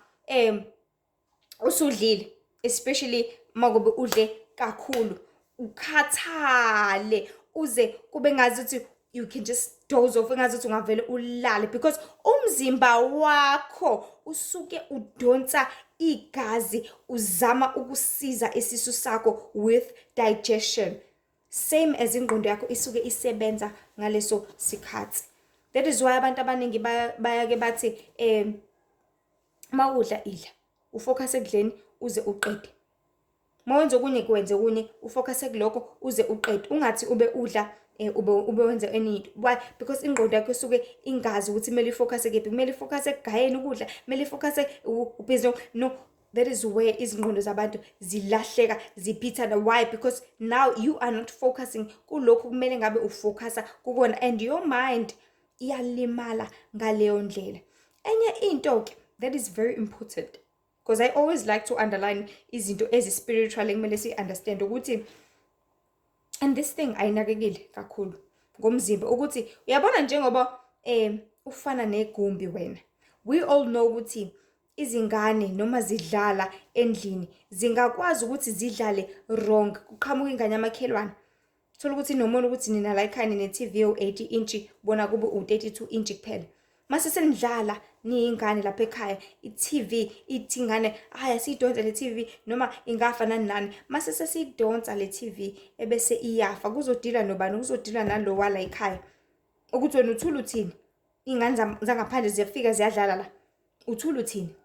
usudlile, especially makube udle kakhulu, ukhathale uze kube ngazuthi You can just doze off, engathi ungavele ulale, because umzimba wakho usuke udonsa igazi uzama ukusiza isisu sakho with digestion, same as ingqondo yakho isuke isebenza ngaleso sikhathi. That is why abantu abaningi bayake bathi mawudla, idla ufocus ekudleni uze uqede. Mawenza okunye, kwenze okunye, ufocus kulokho uze uqede. Ungathi ube udla ube wenza enye into. Why? Because ingqondo yakho isuke ingazi ukuthi kumele ifocus kephi. Kumele ifocus ekugayeni ukudla, kumele ifocus ubhizi. No, that is where izingqondo zabantu zilahleka, ziphithana. Why? Because now you are not focusing kulokhu kumele ngabe ufocusa kukona, and your mind iyalimala ngaleyo ndlela. Enye into ke that is very important, because I always like to underline izinto ezi-spiritual ekumele si-understand ukuthi, and this thing ayinakekile kakhulu ngomzimba, ukuthi uyabona njengoba ufana negumbi wena, we all know ukuthi izingane noma zidlala endlini zingakwazi ukuthi zidlale wrong, kuqhamuka ingane yamakhelwane, thola ukuthi nomona ukuthi nina la ekhaya nine-TV ewu-80 inch, bona kube u-32 inch kuphela. Mase senidlala niyingane lapha ekhaya, i-TV ithi ingane, "Hhayi, asiyidonse le TV noma ingafa," nani nani. Mase sesiyidonsa le TV ebese iyafa, kuzodilwa nobani? Kuzodilwa nalo wala ekhaya, ukuthi wena uthula uthini, iy'ngane zangaphandle ziyafika ziyadlala la, uthula uthini?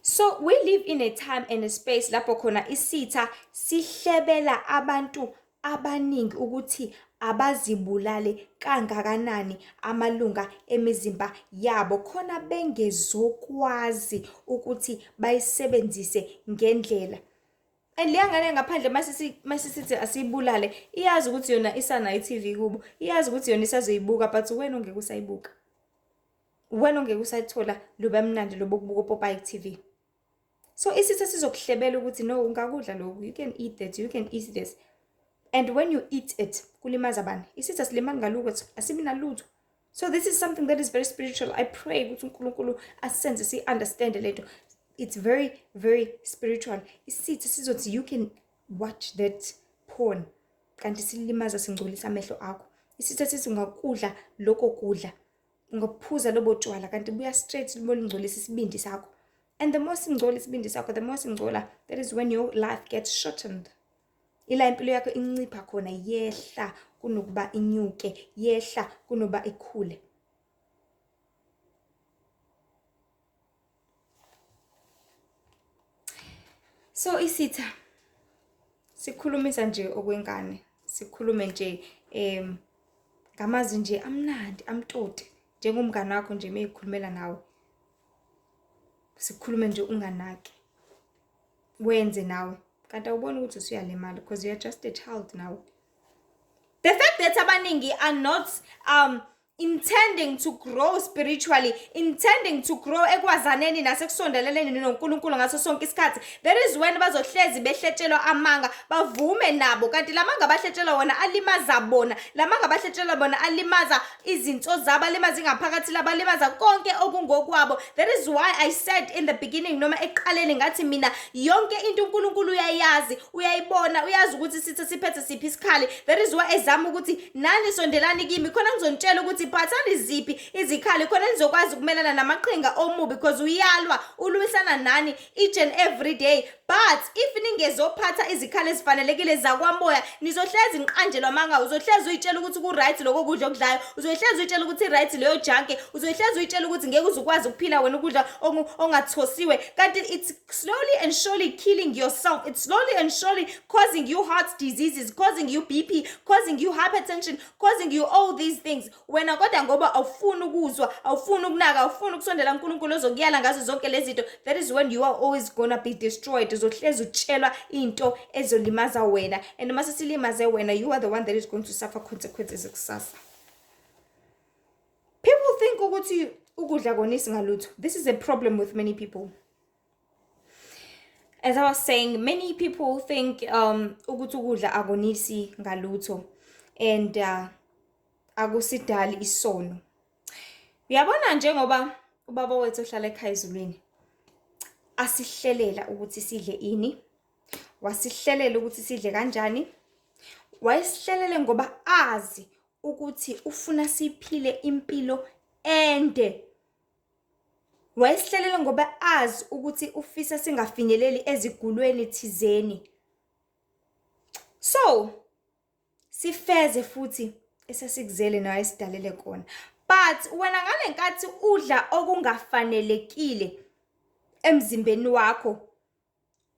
So we live in a time and a space lapho khona isitha sihlebela abantu abaningi ukuthi abazibulale kangakanani amalunga emizimba yabo, khona bengezokwazi ukuthi bayisebenzise ngendlela. And leya ngane ngaphandle masisithi asiyibulale, iyazi ukuthi yona isanayo i-TV kubo, iyazi ukuthi yona isazoyibuka, but wena ongeke usayibuka, wena ongeke usayithola loba mnandi lobo kubuka opopayi ku-TV. So isitha sizokuhlebela ukuthi, "No, ungakudla lokhu, you can eat that, you can eat this." And when you eat it, kulimaza bani? Isitha silimali ngalutho, asibi nalutho. So this is something that is very spiritual. I pray ukuthi uNkulunkulu asenze si-understand lento. It's very, very spiritual. Isitha sizothi, "You can watch that porn," kanti silimaza, singcolisa amehlo akho. Isitha sithi, "Ungakudla lokho kudla, ungaphuza lobo tshwala," kanti buya straight lingcolisa isibindi sakho. And the more singcola isibindi sakho, the more singcola, that is when your life gets shortened. Ila impilo yakho incipha khona, yehla kunokuba inyuke, yehla kunoba ikhule. So isitha sikhulumisa nje okwengane, sikhulume nje ngamazwi nje amnandi, amtoti, njengomngane wakho nje meyikhulumela nawe. Sikhulume nje unganaki, wenze nawe, kanti awuboni ukuthi usuyalimala, because you are just a child now. The fact that abaningi are not intending to grow spiritually, intending to grow ekwazaneni nasekusondeleleni noNkulunkulu ngaso sonke isikhathi, that is when bazohlezi behletshelwa amanga, bavume nabo, kanti lamanga abahletshelwa wona alimaza bona, lamanga abahletshelwa bona alimaza izinto zabo, alimaza ingaphakathi labo, alimaza konke okungokwabo. That is why I said in the beginning, noma ekuqaleni, ngathi mina yonke into uNkulunkulu uyayazi, uyayibona, uyazi ukuthi sithe siphethe siphi isikhali. That is why ezama ukuthi nani sondelani kimi, khona ngizonitshela ukuthi phathani ziphi izikhali, khona nizokwazi ukumelana namaqhinga omubi, because uyalwa, ulwisana nani each and every day. But if ningezophatha izikhali ezifanelekile zakwamoya, nizohlezi niqanjelwa amanga. Uzohlezi uyitshela ukuthi ku-right lokho kudla okudlayo, uzohlezi uyitshela ukuthi i-right leyo junk, uzohlezi uyitshela ukuthi ngeke uze ukwazi ukuphila wena ukudla ongathosiwe, kanti it's slowly and surely killing yourself. It's slowly and surely causing you heart diseases, causing you BP, causing you hypertension, causing you all these things. Wena kodwa ngoba awufuni ukuzwa, awufuni ukunaka, awufuni ukusondela uNkulunkulu ozokuyala ngazo zonke lezi zinto, that is when you are always gonna be destroyed. Uzohlezi utshelwa into ezolimaza wena, and uma sesilimaze wena, you are the one that is going to suffer consequences kusasa. People think ukuthi ukudla akonisi ngalutho. This is a problem with many people. As I was saying, many people think ukuthi ukudla akonisi ngalutho and akusidali isono. Uyabona, njengoba ubaba wethu ohlala ekhaya ezulwini asihlelela ukuthi sidle ini, wasihlelela ukuthi sidle kanjani, Wayesihlelele ngoba azi ukuthi ufuna siphile impilo ende. Wayesihlelele ngoba azi ukuthi ufisa singafinyeleli ezigulweni thizeni. So, sifeze futhi esasikuzele naye esidalele kona. But wena ngale nkathi udla okungafanelekile emzimbeni wakho,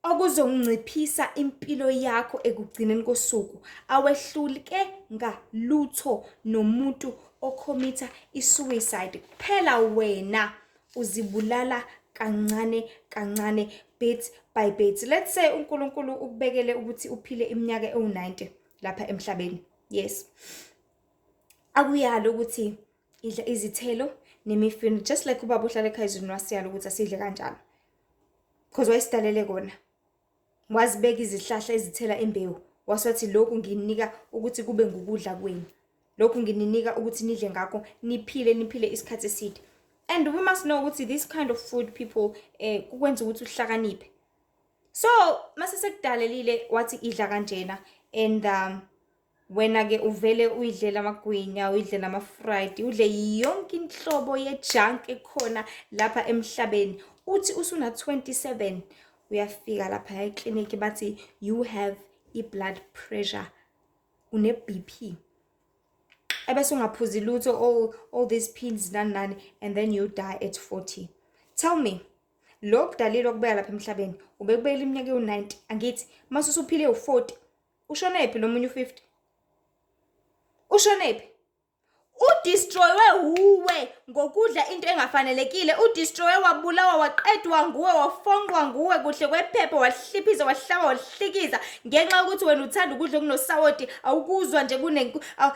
okuzonciphisa impilo yakho ekugcineni kosuku. Awehlulke ngalutho nomuntu okhomitha i-suicide. Kuphela wena uzibulala kancane kancane, bit by bit. Let's say uNkulunkulu ukubekele ukuthi uphile iminyaka ewu-90 lapha emhlabeni. Yes. Akuyalo ukuthi idla izithelo nemifino, just like ubaba ohlala ekhaya ezulwini wasiyala ukuthi asidle kanjalo. Because wayesidalele kona. Wazibeka izihlahla ezithela imbewu. Wase wathi lokhu ngininika ukuthi kube ngukudla kwenu. Lokhu ngininika ukuthi nidle ngakho, niphile, niphile isikhathi eside. And we must know ukuthi this kind of food people kukwenza ukuthi uhlakaniphe. So mase sekudalelile wathi idla kanjena and wena ke uvele uyidlela amagwinya, uyidlela ama-fried, udle yonke inhlobo ye-junk ekhona lapha emhlabeni. Uthi usuna 27 uyafika lapha eklinikhi bathi you have i-blood pressure, une-BP. Ebese ungaphuzi lutho, all these pills nani nani, and then you die at 40. Tell me, lo kudalile okubeka lapha emhlabeni ubekubekela iminyaka ewu-90, angithi mase usuphile ewu-40, ushonephi lo munye u-50? Ushonephi? Udestroywe wuwe ngokudla into engafanelekile. Udestroywe, wabulawa, waqedwa nguwe, wafonqwa nguwe kuhle kwephepha, wahliphiza, wahlaba, wahlikiza ngenxa yokuthi wena uthanda ukudla okunosawoti. Awukuzwa nje,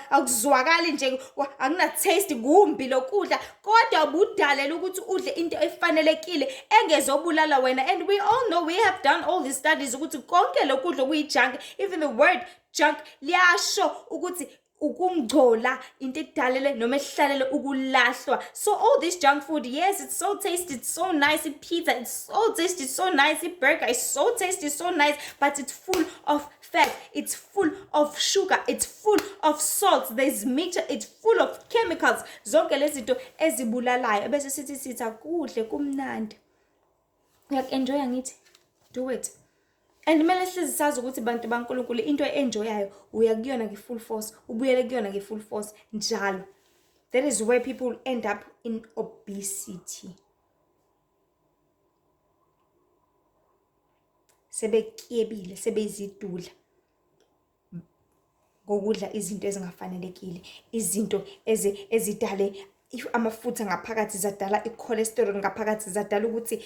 akuzwakali nje, akuna taste, kumbi lokudla, kodwa budalela ukuthi udle into efanelekile engezobulala wena. And we all know, we have done all these studies ukuthi konke lokudla okuyijunk, even the word junk liyasho ukuthi ukungcola, into edalele noma ehlalele ukulahlwa. So all this junk food, yes, it's so tasty, it's so nice. Pizza, it's so tasty, it's so nice. Burger is so tasty, so nice, but it's full of fat, it's full of sugar, it's full of salt, there's mixture, it's full of chemicals. Zonke lezi zinto ezibulalayo, bese sithi sithi akudle kumnandi. Uyaku-enjoya, ngithi do it. And kumele sihlezi sazi ukuthi bantu baNkulunkulu, into e-enjoyayo uya kuyona nge-full force, ubuyele kuyona nge-full force njalo. That is where people end up in obesity. Sebekyebile, sebezidula ngokudla izinto ezingafanelekile, izinto ezidale amafutha ngaphakathi, zadala i-cholesterol ngaphakathi, zadala ukuthi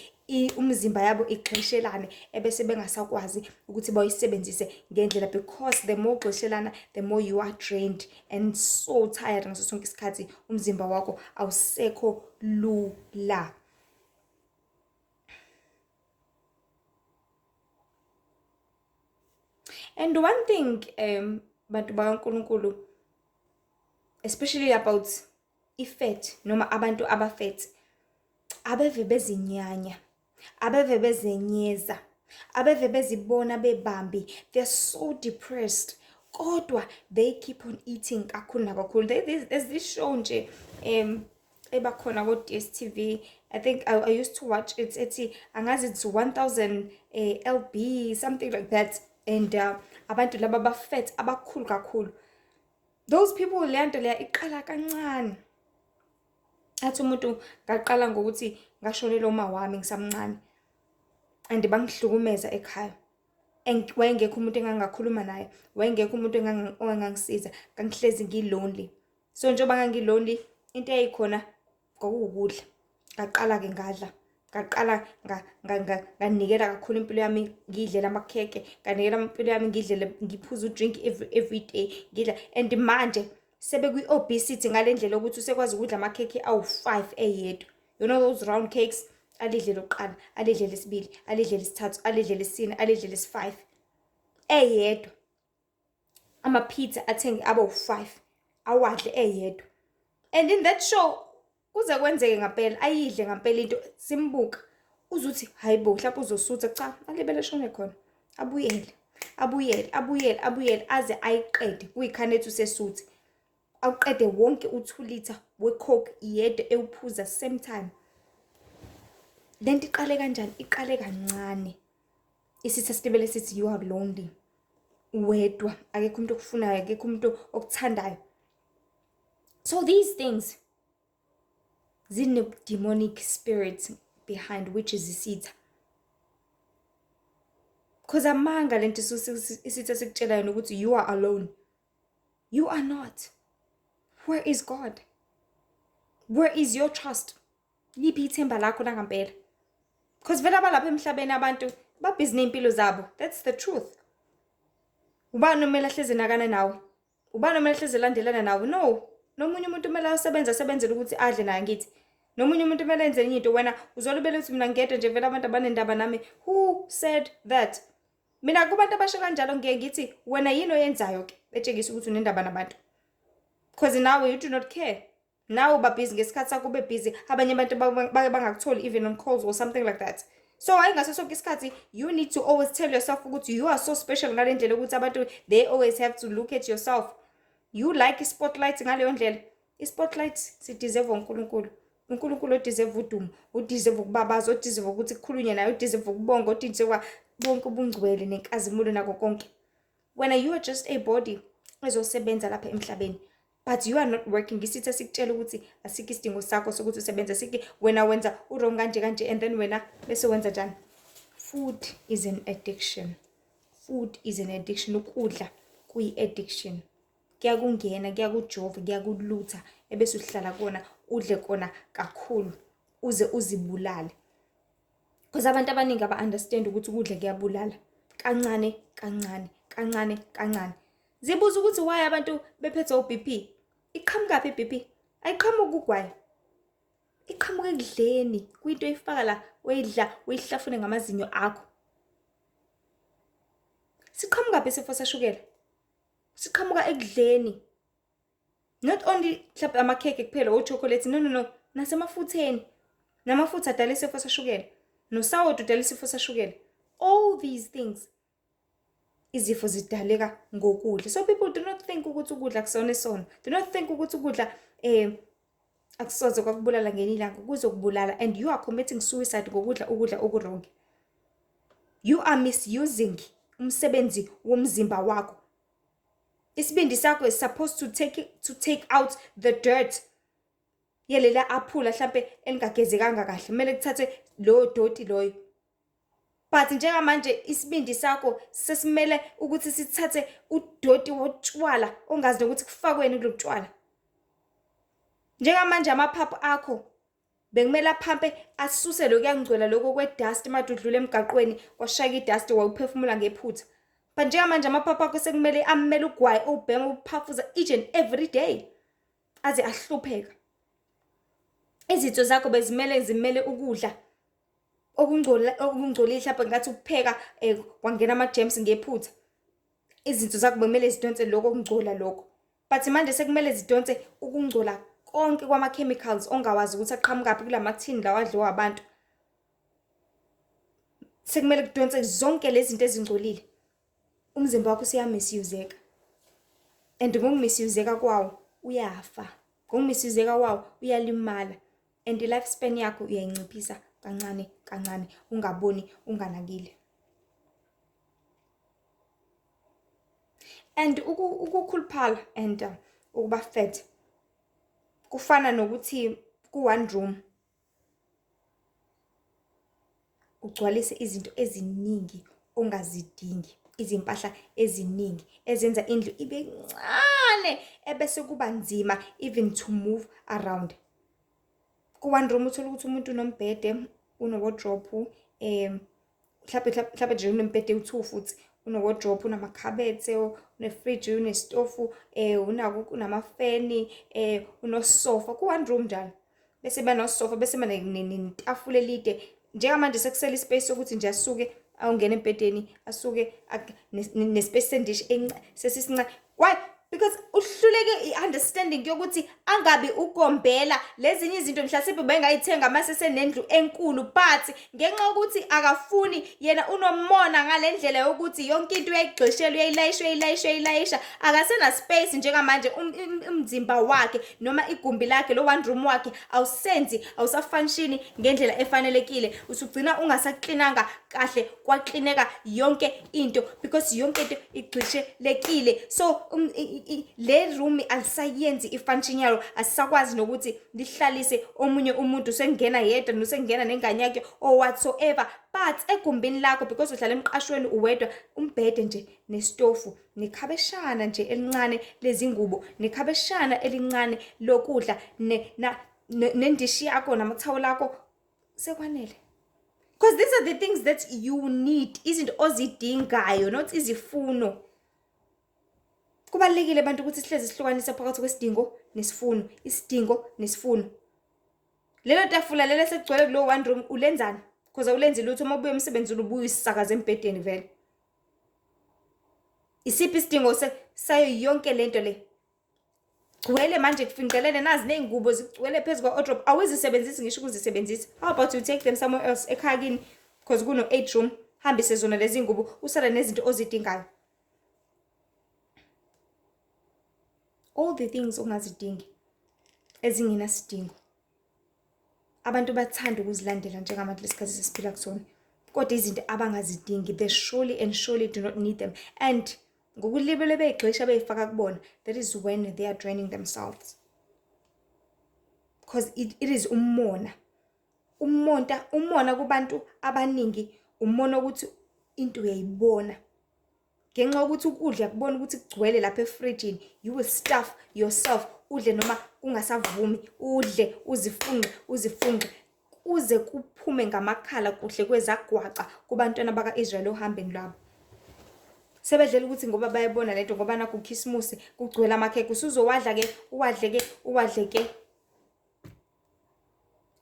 umzimba yabo igxishelane, ebese bengasakwazi ukuthi bayisebenzise ngendlela, because the more ugxishelana, the more you are drained and so tired ngaso sonke isikhathi. Umzimba wakho awusekho lula. And one thing, bantu bakaNkulunkulu, especially about i-fat noma abantu aba-fat, abeve bezinyanya, abeve bezenyeza, abeve bezibona bebambi, they're so depressed, kodwa they keep on eating kakhulu nakakhulu. There's this show nje ebakhona ko-DStv, I think I used to watch it, ethi angazi, it's 1000 LB, something like that, and abantu laba ba-fat abakhulu kakhulu, those people, leya nto leya iqala kancane. Athi umuntu ngaqala ngokuthi ngashonelwa uma wami ngisamncane and bangihlukumeza ekhaya, and wayengekho umuntu engangakhuluma naye, wayengekho umuntu ongangisiza, ngangihlezi ngi-lonely. So njengoba ngangi-lonely, into eyayikhona kwakuwukudla. Ngaqala-ke ngadla, ngaqala nganikela kakhulu impilo yami ngidlela amakhekhe, nganikela impilo yami ngidlele, ngiphuza u-drink every day ngidla. And manje sebekwi-obesity ngale ndlela yokuthi usekwazi ukudla amakhekhe awu-5 eyedwa, you know those round cakes, alidle lokuqala, alidle lesibili, alidle lesithathu, alidle lesine, alidle lesi-5 eyedwa. Ama-pizza athenge abe u-5 awadle eyedwa. And in that show kuze kwenzeke ngampela, ayidle ngampela into, simbuka uzuthi hayi bo, mhlawumbe uzosutha. Cha, alibele shone khona, abuyele Abuyele, abuyele, abuyele aze ayiqede kuyikhanethi usesuthi. Awuqede wonke u-2 litre we-Coke yedwa ewuphuza same time. Lento iqale kanjani? Iqale kancane. Isitha silibele sithi you are lonely. Wedwa, akekho umuntu okufunayo, akekho umuntu okuthandayo. So these things zine-demonic spirit behind, which is isitha. Because amanga lento isitha sikutshela yona ukuthi you are alone. You are not. Where is God? Where is your trust? Liphi ithemba lakho langampela? Because vele abalapha emhlabeni abantu babhizi ney'mpilo zabo. That's the truth. Ubani omele ahlezi nakana nawe? Ubani omele ahlezi elandelana nawe? No. Nomunye umuntu kumele asebenze, asebenzele ukuthi adle naye ngithi. Nomunye umuntu kumele enze enye into, wena uzolibele uthi mina ngedwa nje vele abantu abanendaba nami. Who said that? Mina kubantu abasho kanjalo ngiye ngithi wena yini oyenzayo ke etshengisa ukuthi unendaba nabantu? Because nawe you do not care. Nawe uba busy ngesikhathi sakho, ube busy, abanye abantu bake bangakutholi even on calls or something like that. So hayi ngaso sonke isikhathi you need to always tell yourself ukuthi you are so special ngale ndlela ukuthi abantu they always have to look at yourself. You like i-spotlight ngaleyo ndlela. I-spotlight sideserve uNkulunkulu. uNkulunkulu odeserve udumo, udeserve ukubabaza, odeserve ukuthi kukhulunywe naye, odeserve ukubonga, odeserve bonke ubungcwele nenkazimulo nako konke. Wena you are just a body ezosebenza lapha emhlabeni. But you are not working. Isitha sikutshela ukuthi asikho isidingo sakho sokuthi usebenze, sikho wena wenza u-wrong kanje kanje, and then wena bese wenza njani? Food is an addiction. Food is an addiction. Ukudla kuyi-addiction. Kuyakungena, kuyakujova, kuyakulutha, ebese uhlala kona, udle kona kakhulu uze uzibulale. Because abantu abaningi aba-understand ukuthi ukudla kuyabulala. Kancane, kancane, kancane, kancane. Zibuza ukuthi why abantu bephethe o-BP. Iqhamukaphi i-BP? Ayiqhamuki ugwayi. Iqhamuka ekudleni, kuyinto oyifaka la, oyidla, uyihlafune ngamazinyo akho. Siqhamukaphi isifo sashukela? Siqhamuka ekudleni. Not only mhlawumbe amakhekhe kuphela, o-chocolate, no no no, nasemafutheni. Namafutha adala isifo sashukela. Nosawoti udala isifo sashukela. All these things, izifo zidaleka ngokudla. So people do not think ukuthi ukudla akusona isono. Do not think ukuthi ukudla akusoze kwakubulala ngelinye ilanga, kuzokubulala, and you are committing suicide ngokudla ukudla oku-wrong. You are misusing umsebenzi womzimba wakho. Isibindi sakho is supposed to take out the dirt yelela aphula mhlambe elingagezekanga kahle, kumele kuthathe loyo doti loyo. But njengamanje isibindi sakho sesimele ukuthi sithathe udoti wotshwala ongazi nokuthi kufakweni kulo tshwala. Njengamanje amaphaphu akho bekumele aphampe asuse lokuyangcwela lokho kwe-dust made udlula emgaqweni kwashayeka i-dust wawuphefumula ngephutha. But njengamanje amaphaphu akho sekumele amele ugwayi owubhema uphafuza each and every day aze ahlupheka. Izitho zakho bezimele zimele ukudla okungcola okungcolile, mhlawumbe ngathi ukupheka kwangena ama-germs ngephutha. Izinto zakho bekumele zidonse lokho okungcola lokho. But manje sekumele zidonse ukungcola konke kwama-chemicals ongawazi ukuthi aqhamukaphi kulamathini lawa adliwa abantu. Sekumele kudonse zonke lezi zinto ezingcolile. Umzimba wakho usuya-misuse-eka. And ngoku-misuse-eka kwawo uyafa. Ngoku-misuse-eka kwawo uyalimala. And i-lifespan yakho uyayinciphisa kancane kancane ungaboni, unganakile. And ukukhuluphala and ukuba fat kufana nokuthi ku-one room ugcwalise izinto eziningi ongazidingi, izimpahla eziningi ezenza indlu ibe ncane, ebese kuba nzima even to move around. Ku-one room uthola ukuthi umuntu unombhede, une-wardrobe, mhlawumbe nje unemibhede ewu-2 futhi, une-wardrobe, unamakhabethe, une-fridge, unesitofu, unako unamafeni, unosofa ku-one room njalo. Bese banosofa, bese netafula elide. Njengamanje sekusele i-space sokuthi nje asuke ayongena embhedeni, asuke ne-space sendishi sesisincane. Why? Because uhluleke i-understanding yokuthi angabi ugombela lezinye izinto mhlasimpe bengayithenga mase senendlu enkulu, but ngenxa yokuthi akafuni yena unomona ngale ndlela yokuthi yonke into uyayigxishela, uyayilayisha, uyayilayisha, uyayilayisha, akasena space njengamanje. Umzimba wakhe noma igumbi lakhe lo one room wakhe awusenzi, awusafunction ngendlela efanelekile, usugcina ungasaklinanga kahle, kwaklineka yonke into because yonke into igxishelekile. So le room alisayenzi i-function yalo, asisakwazi nokuthi lihlalise omunye umuntu, sengena yedwa nosengena nengane yakhe or whatsoever. But egumbini lakho, because uhlala emqashweni uwedwa, umbhede nje nesitofu nekhabeshana nje elincane lezingubo nekhabeshana elincane lokudla nendishi yakho namathawula akho, sekwanele. Because these are the things that you need, izinto ozidingayo, not izifuno. Kubalulekile abantu ukuthi sihlezi sihlukanise phakathi kwesidingo nesifuno, isidingo nesifuno. Lelo tafula lelo sekugcwele kulo one room ulenzani? Because awulenzi lutho, uma ubuya emsebenzini ubuya usisakaza embhedeni vele. Isiphi isidingo sayo yonke lento le? Gcwele manje kufinqelene nazi ney'ngubo zigcwele phezu kwa-wardrobe, awuzisebenzisi ngisho ukuzisebenzisa. How about you take them somewhere else ekhaya kini, because kuno-eight room, hambise zona lezi ngubo, usale nezinto ozidingayo. All the things ongazidingi ezingenasidingo, abantu bathanda ukuzilandela njengamanje lesikhathi sesiphila kusona, kodwa izinto abangazidingi, they surely and surely do not need them, and ngokulibele beyigxisha beyifaka kubona, that is when they are draining themselves, because it is umona, umonta, umona kubantu abaningi, umona ukuthi into uyayibona. Ngenxa yokuthi ukudla kubona ukuthi kugcwele lapha efrijini, you will stuff yourself, udle noma kungasavumi, udle uzifunqe, uzifunqe kuze kuphume ngamakhala kuhle kwezagwaca kubantwana baka-Israyeli ohambeni lwabo. Sebedlela ukuthi ngoba bayabona lento, ngoba nakho ukhisimusi kugcwele amakhekhe, usuzowadla ke, uwadle ke, uwadle ke.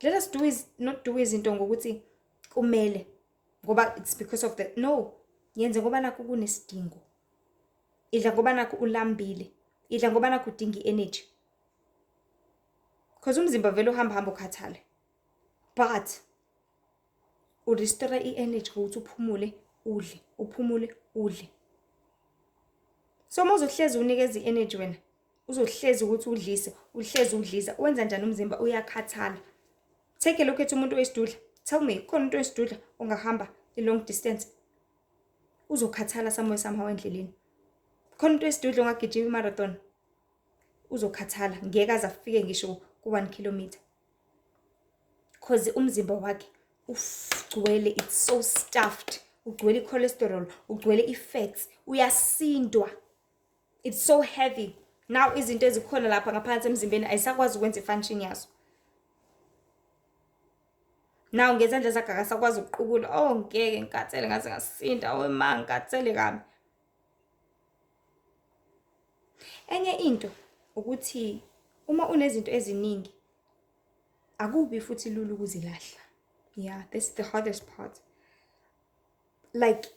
Let us do is not do izinto ngokuthi kumele, ngoba it's because of the no, yenze ngoba nakho kunesidingo. Idla ngoba nakho ulambile, idla ngoba nakho udinga i-energy, because umzimba vele uhamba hamba ukhathale, but urestore i-energy ngokuthi uphumule udle, uphumule udle. So uma uzohlezi unikeza i-energy wena, uzohlezi ukuthi udlise, uhlezi udlisa, wenza njani? Umzimba uyakhathala. Take a look at umuntu wesidudla, tell me, khona umuntu wesidudla ongahamba i-long distance? Uzokhathala somewhere somehow endleleni. Khona umuntu wesidudla ongagijima i-marathon? Uzokhathala, ngeke aze afike ngisho ku-1 kilometer, cause umzimba wakhe ugcwele, it's so stuffed, ugcwele i-cholesterol, ugcwele i-fats, uyasindwa, it's so heavy. Now izinto ezikhona lapha ngaphansi emzimbeni ayisakwazi ukwenza i-function yazo. Now ngezandla zakhe akasakwazi ukuqukula. Oh, ngeke, ngikhathele, ngaze ngasinda, oh ma, ngikhathele kabi. Enye into ukuthi uma unezinto eziningi akubi futhi lula ukuzilahla. Yeah, this is the hardest part. Like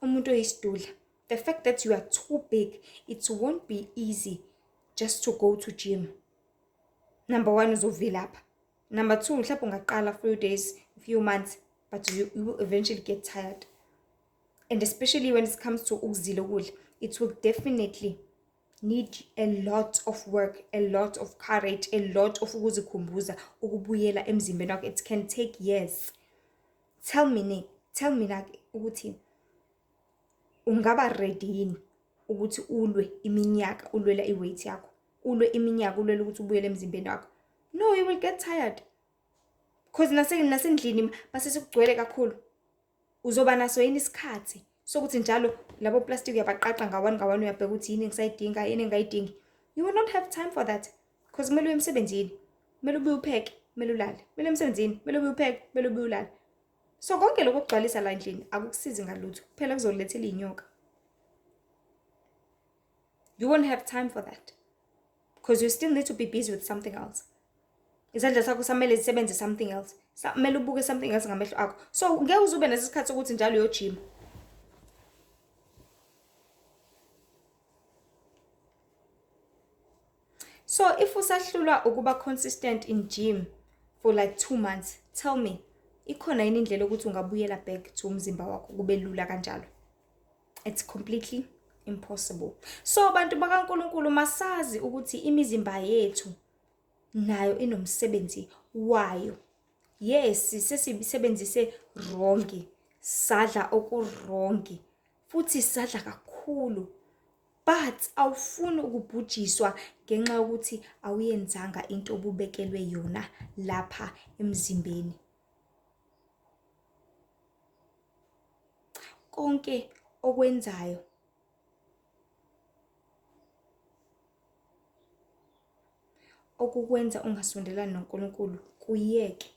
umuntu oyisidudla, the fact that you are too big, it won't be easy just to go to gym. Number one, uzovilapha. Number two, mhlawumbe ungaqala few days, few months, but you will eventually get tired. And especially when it comes to ukuzila ukudla, it will definitely need a lot of work, a lot of courage, a lot of ukuzikhumbuza ukubuyela emzimbeni wakho. It can take years. Tell me ne, tell mina ukuthi ungaba ready yini ukuthi ulwe iminyaka ulwela i-weight yakho, ulwe iminyaka ulwela ukuthi ubuyele emzimbeni wakho? No, you will get tired, because nasendlini base sekugcwele kakhulu. Uzoba naso yini isikhathi sokuthi njalo labo plastic uyabaqaqa ngawani ngawani, uyabheka ukuthi yini engisayidinga, yini engayidingi? You will not have time for that, because kumele uye emsebenzini, kumele ubuye upheke, kumele ulale, kumele emsebenzini, kumele ubuye upheke, kumele ubuye ulale. So konke lokho okugcwalisa la endlini akukusizi ngalutho, kuphela kuzokulethela iy'nyoka. You won't have time for that because you still need to be busy with something else. Izandla zakho samele zisebenze something else, kumele ubuke something else ngamehlo akho. So ngeke uze ube nesikhathi sokuthi njalo uyojima. So if usahlulwa ukuba consistent in gym for like 2 months, tell me, ikhona yini indlela yokuthi ungabuyela back to umzimba wakho kube lula kanjalo? It's completely impossible. So bantu bakaNkulunkulu, masazi ukuthi imizimba yethu nayo inomsebenzi wayo. Yes, sesibisebenzise wrong, sadla oku-wrong, futhi sadla kakhulu. But awufuni ukubhujiswa ngenxa yokuthi awuyenzanga into obubekelwe yona lapha emzimbeni. Konke okwenzayo okukwenza ungasondelani noNkulunkulu kuyeke.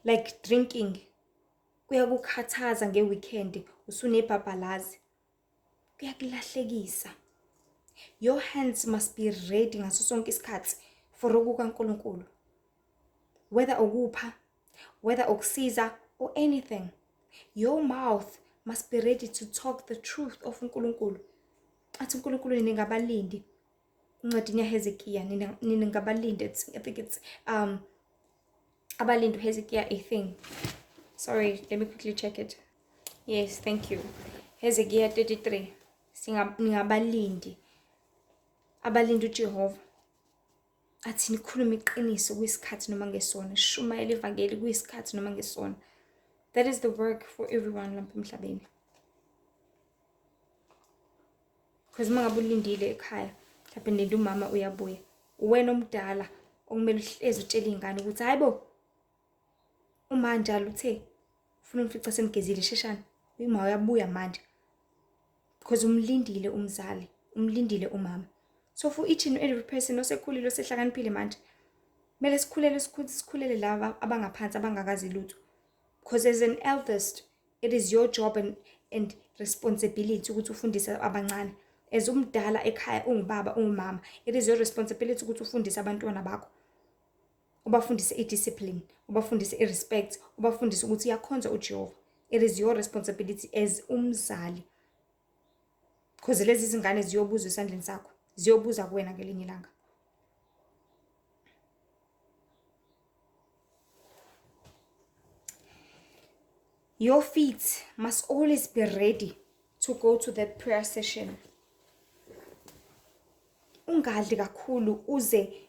Like drinking, kuyakukhathaza nge-weekend, usunebhabhalazi, kuyakulahlekisa. Your hands must be ready ngaso sonke isikhathi for okukaNkulunkulu, whether ukupha, whether ukusiza or anything. Your mouth must be ready to talk the truth of uNkulunkulu. Athi uNkulunkulu, ningabalindi. Incwadi yaHezekiya, ningabalindi. I think it's abalindi uHezekiya, I think. Sorry, let me quickly check it. Yes, thank you. Hezekiya 33. Ningabalindi. Abalindi uJehova. Athi nikhulume iqiniso kuyisikhathi noma ngesona, shumayela ivangeli kuyisikhathi noma ngesona. That is the work for everyone lapha emhlabeni. Because uma ngabe ulindile ekhaya, mhlawumbe nilinde umama uyabuya, uwena omdala okumele uhlezi utshele iy'ngane ukuthi hayi bo, uma njalo uthe ufuna umfica senigezile, sheshani, uma uyabuya manje. Because umlindile umzali, umlindile umama. So for each and every person osekhulile, osehlakaniphile manje, kumele sikhulele, sikhulele laba abangaphansi abangakazi lutho. Because as an eldest, it is your job and responsibility ukuthi ufundise abancane. As umdala ekhaya, ungubaba, ungumama, it is your responsibility ukuthi ufundise abantwana bakho. Ubafundise i-discipline, ubafundise i-respect, ubafundise ukuthi uyakhonza uJehova. It is your responsibility as umzali. Because lezi zingane ziyobuzwa esandleni sakho, ziyobuza kuwena ngelinye ilanga. Your feet must always be ready to go to that prayer session. Ungadli kakhulu uze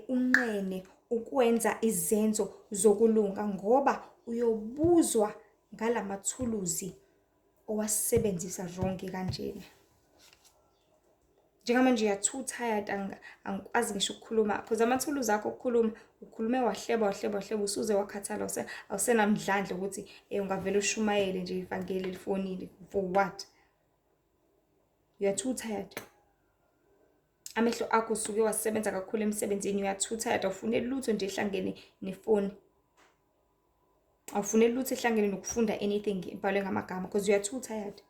unqene ukwenza izenzo zokulunga, ngoba uyobuzwa ngalamathuluzi owasebenzisa wrong kanjena. Njengamanje you are too tired, angikwazi ngisho ukukhuluma, because amathuluzi akho okukhuluma ukhulume wahleba wahleba wahleba, usuze wakhathala, awusenamdlandla ukuthi ungavele ushumayele nje ivangeli elifonini for what? You are too tired. Amehlo akho usuke wasebenza kakhulu emsebenzini, you are too tired, awufune lutho nje ehlangene nefoni. Awufune lutho ehlangene nokufunda anything ebhalwe ngamagama, because you are too tired.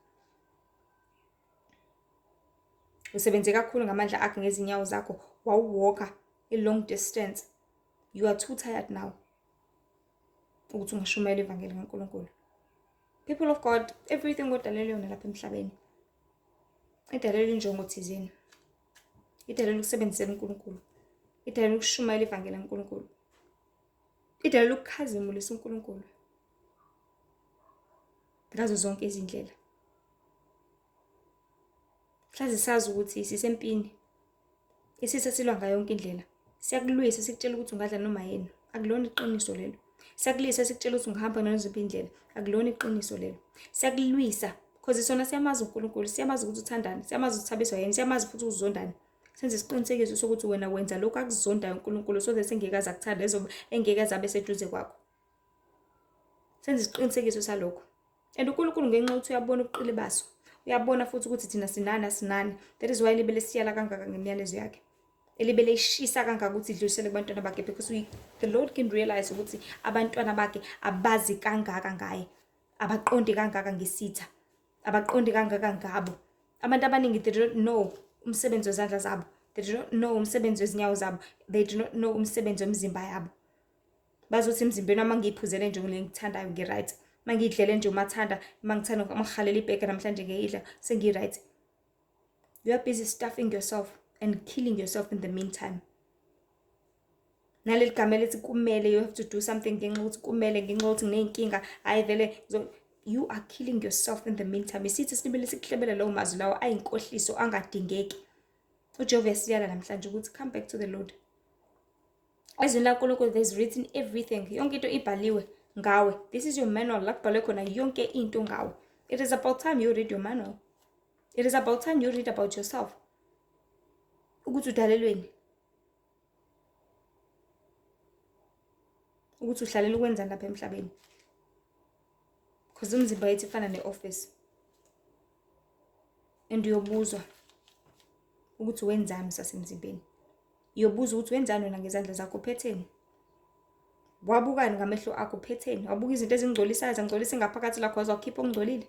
Usebenze kakhulu ngamandla akho ngezinyawo zakho, wawuwalka a long distance. You are too tired now ukuthi ungashumayela ivangeli kaNkulunkulu. People of God, everything odalelwe yona lapha emhlabeni idalelwe injongo thizeni, idalelwe ukusebenzisela uNkulunkulu, idalelwe ukushumayela ivangeli kaNkulunkulu, idalelwe ukukhazimulisa uNkulunkulu ngazo zonke izindlela. Hlaze sazi ukuthi sisempini, isitha silwa ngayo yonke indlela. Siyakulwisa sikutshela ukuthi ungadla noma yini, akulona iqiniso lelo. Siyakulwisa sikutshela ukuthi ungahamba noma ziphi indlela, akulona iqiniso lelo. Siyakulwisa because sona siyamazi uNkulunkulu, siyamazi ukuthi uthandani, siyamazi ukuthi uthabiswa yini, siyamazi futhi uzondani. Senze isiqinisekiso sokuthi wena wenza lokhu akuzondayo uNkulunkulu, so that engeke aze akuthande, engeke aze abe seduze kwakho. Senze isiqinisekiso salokho. And uNkulunkulu ngenxa yokuthi uyabona ubuqili baso, uyabona futhi ukuthi thina sinani asinani. That is why libele siyala kangaka ngemiyalezo yakhe, elibele ishisa kangaka ukuthi idlulisele kubantwana bakhe, because the Lord can realize ukuthi abantwana bakhe abazi kangaka ngaye, abaqondi kangaka ngesitha, abaqondi kangaka ngabo. Abantu abaningi, they do not know umsebenzi wezandla zabo, they do not know umsebenzi wezinyawo zabo, they do not know umsebenzi wemizimba yabo. Bazothi emzimbeni wami ngiyiphuzele nje ngile ngithandayo ngi-right, mangiyidlele nje umathanda, mangithanda mangihalela ibhege namhlanje ngiyidla sengi-right. You are busy stuffing yourself. And killing yourself in the meantime. Naleli gama elithi kumele, you have to do something ngenxa yokuthi kumele, ngenxa yokuthi nginey'nkinga, hhayi vele, you are killing yourself in the meantime. Isithi sinibele sikuhlebele lawo mazwi lawo ayinkohliso angadingeki. UJehova uyasiyala namhlanje ukuthi come back to the Lord. Ezwini laNkulunkulu there's written everything. Yonke into ibhaliwe ngawe. This is your manual, la kubhalwe khona yonke into ngawe. It is about time you read your manual. It is about time you read about yourself. Ukuthi udalelweni. Ukuthi uhlalela ukwenzani lapha emhlabeni. Because umzimba yethu ifana ne-office. And uyobuzwa ukuthi wenzani usasemzimbeni. Uyobuza ukuthi wenzani wena ngezandla zakho, uphetheni? Wabukani ngamehlo akho, uphetheni? Wabuka izinto ezingcolisayo, zangcolisa ingaphakathi lakho, waze wakhipha okungcolile?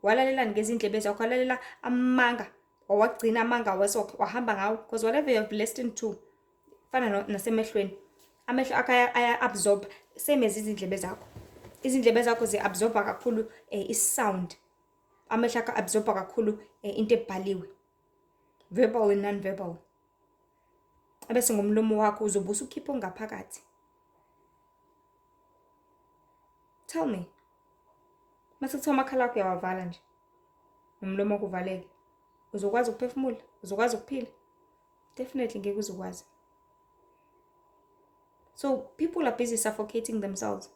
Walalelani ngezindlebe zakho? Walalela amanga, wawagcina amanga, wase wahamba ngawo. Because whatever you have listened to, fana nasemehlweni. Amehlo akho aya-absorb, same as izindlebe zakho. Izindlebe zakho zi-absorba kakhulu i-sound. Amehlo akho absorba kakhulu into ebhaliwe. Verbal and non-verbal. Ebese ngomlomo wakho uzobe usukhipha ongaphakathi. Tell me. Mase kuthiwa amakhala akho uyawavala nje. Nomlomo wakho uvaleke. Uzokwazi ukuphefumula? Uzokwazi ukuphila? Definitely ngeke uzokwazi. So people are busy suffocating themselves.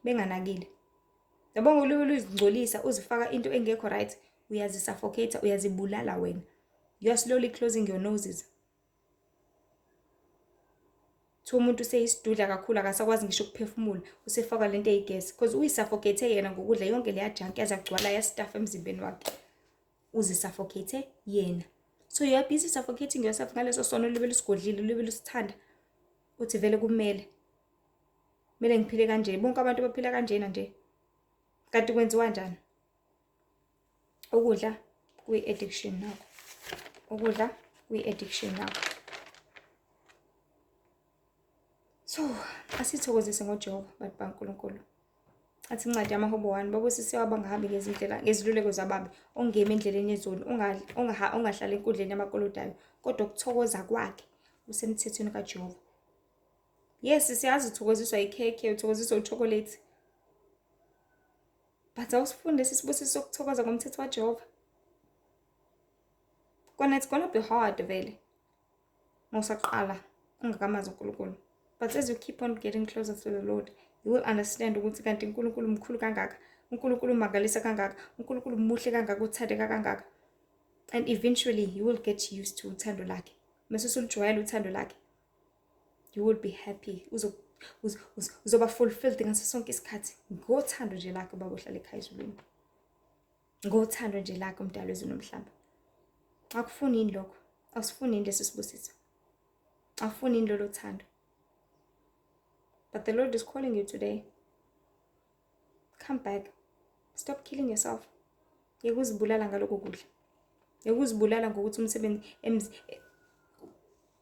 Benganakile. Yabo ngolimi luzingcolisa uzifaka into engekho right, uyazisuffocate, uyazibulala wena. You are slowly closing your noses. Thiwa umuntu useyisidudla kakhulu akasakwazi ngisho ukuphefumula, usefakwa lento eyigesi because uyisuffocate yena ngokudla yonke leya junk yaze yagcwala yastaff emzimbeni wakhe. Uzisuffocate yena. So you are busy suffocating yourself ngaleso sono libe lusigodlile, libe lusithanda. Uthi vele kumele. Kumele ngiphile kanje, bonke abantu baphila kanjena nje. Kanti kwenziwa kanjani? Ukudla kuyi-addiction nakho. Ukudla kuyi-addiction nakho. So, asithokozise ngoJehova bantu baNkulunkulu. Athi incwadi yamaHubo 1, babusisiwe abangahambi ngezindlela ngeziluleko zababi, ongemi endleleni yezoni, ongahlali enkundleni yamakolodayo, kodwa ukuthokoza kwakhe kusemthethweni kaJehova. Yes, siyazi uthokoziswa ikhekhe, uthokoziswa uchocolate. But awusifundi lesi sibusiso sokuthokoza ngomthetho kaJehova. Kona it's gonna be hard vele. Mawusaqala ungakamazi uNkulunkulu. But as you keep on getting closer to the Lord, you will understand ukuthi kanti uNkulunkulu mkhulu kangaka, uNkulunkulu umangalisa kangaka, uNkulunkulu muhle kangaka, uthandeka kangaka. And eventually you will get used to uthando lakhe. Mase usulujwayela uthando lakhe, you will be happy. Uzoba fulfilled ngaso sonke isikhathi ngothando nje lakhe ubaba ohlala ekhaya ezulwini. Ngothando nje lakhe umdali wezulu nomhlaba. Akufuni yini lokho? Awusifuni yini leso sibusiso? Awufuni yini lolo thando? But the Lord is calling you today. Come back. Stop killing yourself. Yeke uzibulala ngaloko kudla. Yeke uzibulala ngokuthi umsebenzi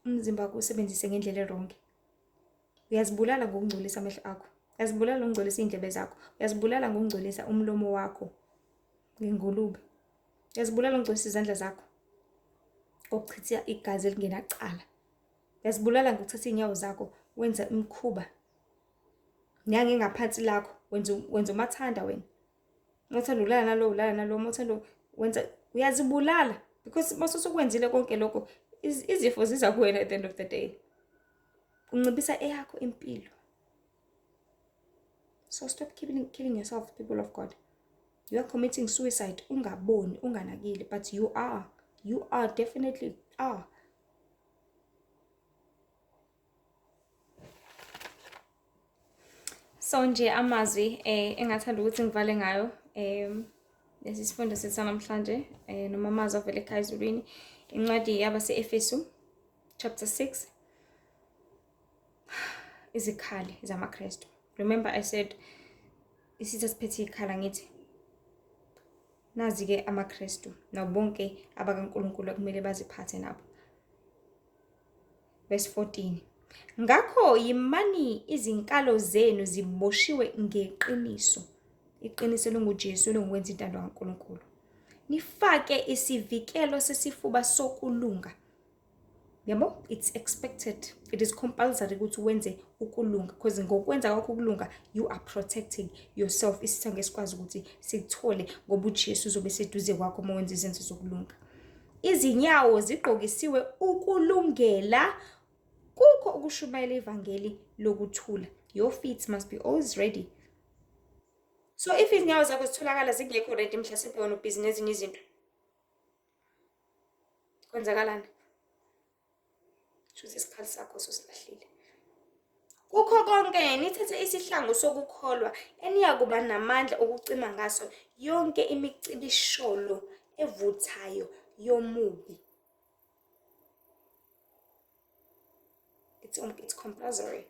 umzimba wakho usebenzise ngendlela erongi. Uyazibulala ngokungcolisa amehlo akho. Uyazibulala ngokungcolisa iy'ndlebe zakho. Uyazibulala ngokungcolisa umlomo wakho ngengulube. Uyazibulala ngokungcolisa izandla zakho ngokuchitha igazi elingenacala. Uyazibulala ngokuthatha iy'nyawo zakho wenza imikhuba. Nangengaphansi lakho wenza umathanda wena. Uma uthanda ulala nalo, ulala nalo, uma uthanda wenza, uyazibulala because mase usukwenzile konke lokho, izifo ziza kuwena at the end of the day. Unciphisa eyakho impilo. So stop killing yourself, people of God. You are committing suicide ungaboni, unganakile, but you are. You are definitely are. So nje amazwi engathanda ukuthi ngivale ngayo lesi sifundo sethu sanamhlanje, noma amazwi avela ekhaya ezulwini, incwadi yabase-Efesu chapter 6, izikhali zamaKristu. Remember I said isitha siphethe ikhala, ngithi nazi-ke amaKristu nabo bonke abakaNkulunkulu okumele baziphathe nabo. Verse 14. Ngakho yimani izinkalo zenu ziboshiwe ngeqiniso. Iqiniso linguJesu lingukwenza intando kaNkulunkulu. Nifake isivikelo sesifuba sokulunga. Yabo, it's expected, it is compulsory ukuthi wenze ukulunga, because ngokwenza kwakho ukulunga you are protecting yourself. Isitha ngesikwazi ukuthi sikuthole ngoba uJesu uzobe seduze kwakho uma wenza izenzo zokulunga. Izinyawo zigqokisiwe ukulungela kukho ukushumayela ivangeli lokuthula. Your feet must be always ready. So if izinyawo zakho zitholakala zingekho ready, mhlasimpe wena ubhizi nezinye izinto, kwenzakalani? Shuthi isikhali sakho sosilahlile. Kukho konke nithathe isihlangu sokukholwa eniyakuba namandla okucima ngaso yonke imicibisholo evuthayo yomubi. It's compulsory.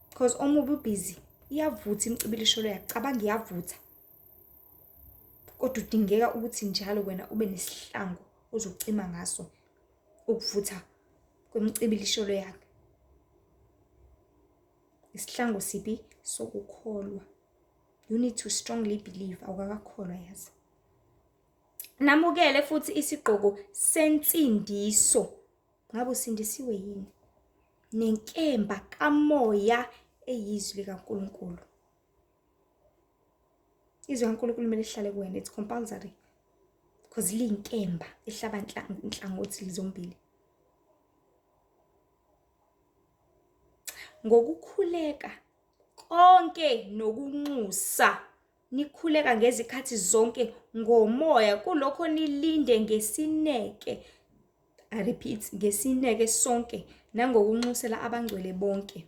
Because omubi ubhizi, iyavutha imicibilisholo yakhe, cabanga iyavutha. Kodwa udingeka ukuthi njalo wena ube nesihlangu ozocima ngaso ukuvutha kwemicibilisholo yakhe. Isihlangu siphi? Sokukholwa. You need to strongly believe. Awukakakholwa yazi. Namukele futhi isigqoko sensindiso. Ngabe usindisiwe yini? Nenkemba kamoya eyizwi likaNkulunkulu. Izwi likaNkulunkulu kumele lihlale kuwena, it's compulsory. Because liyinkemba ehlaba inhlangothi zombili. Ngokukhuleka konke nokunxusa nikhuleka ngezikhathi zonke ngomoya, kulokho nilinde ngesineke, I repeat, ngesineke sonke nangokunxusela abangcwele bonke.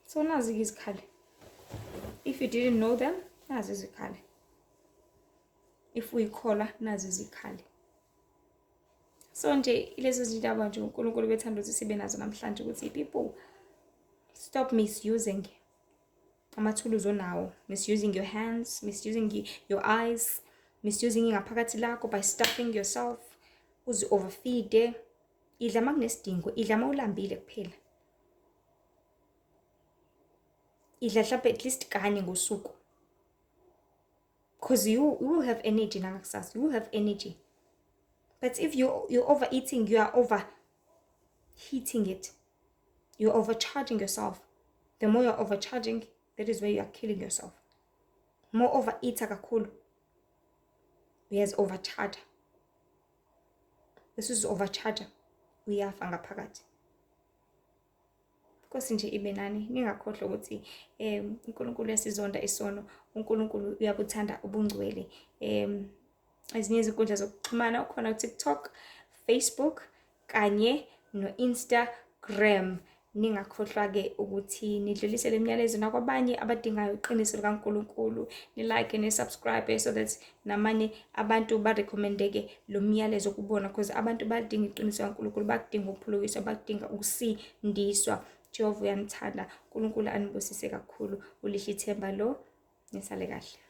So nazi izikhali. If you didn't know them, nazi izikhali. If uyikholwa, nazi izikhali. So nje lezo zindaba nje uNkulunkulu bethanda ukuthi sibe nazo namhlanje, ukuthi people stop misusing amathuluzi onawo, misusing your hands, misusing your eyes, misusing ingaphakathi lakho by stuffing yourself, uzi overfeed. Idla uma kunesidingo, idla uma ulambile kuphela. Idla mhlawumbe at least kanye ngosuku. Because you will have energy nangakusasa, you will have energy. But if you're overeating, you are overheating it. You're overcharging yourself. The more you're overcharging, that is where you are killing yourself. More overeater kakhulu. Uyaz overcharge. This is overcharger. Uyafa ngaphakathi. Nkosi nje ibe nani, ningakhohlwa ukuthi uNkulunkulu uyasizonda isono, uNkulunkulu uyabuthanda ubungcwele. Ezinye izinkundla zokuxhumana ukhona ku-TikTok, Facebook kanye no-Instagram. Ningakhohlwa-ke ukuthi nidlulise le myalezo nakwabanye abadingayo iqiniso likaNkulunkulu. Ni-like, ni-subscribe so that namanye abantu barekhomendeke lo myalezo kubona, because abantu badinga iqiniso likaNkulunkulu, bakudinga ukuphulukiswa, bakudinga ukusindiswa. Jehova uyanithanda, uNkulunkulu anibusise kakhulu. Ulihle ithemba lo, nisale kahle.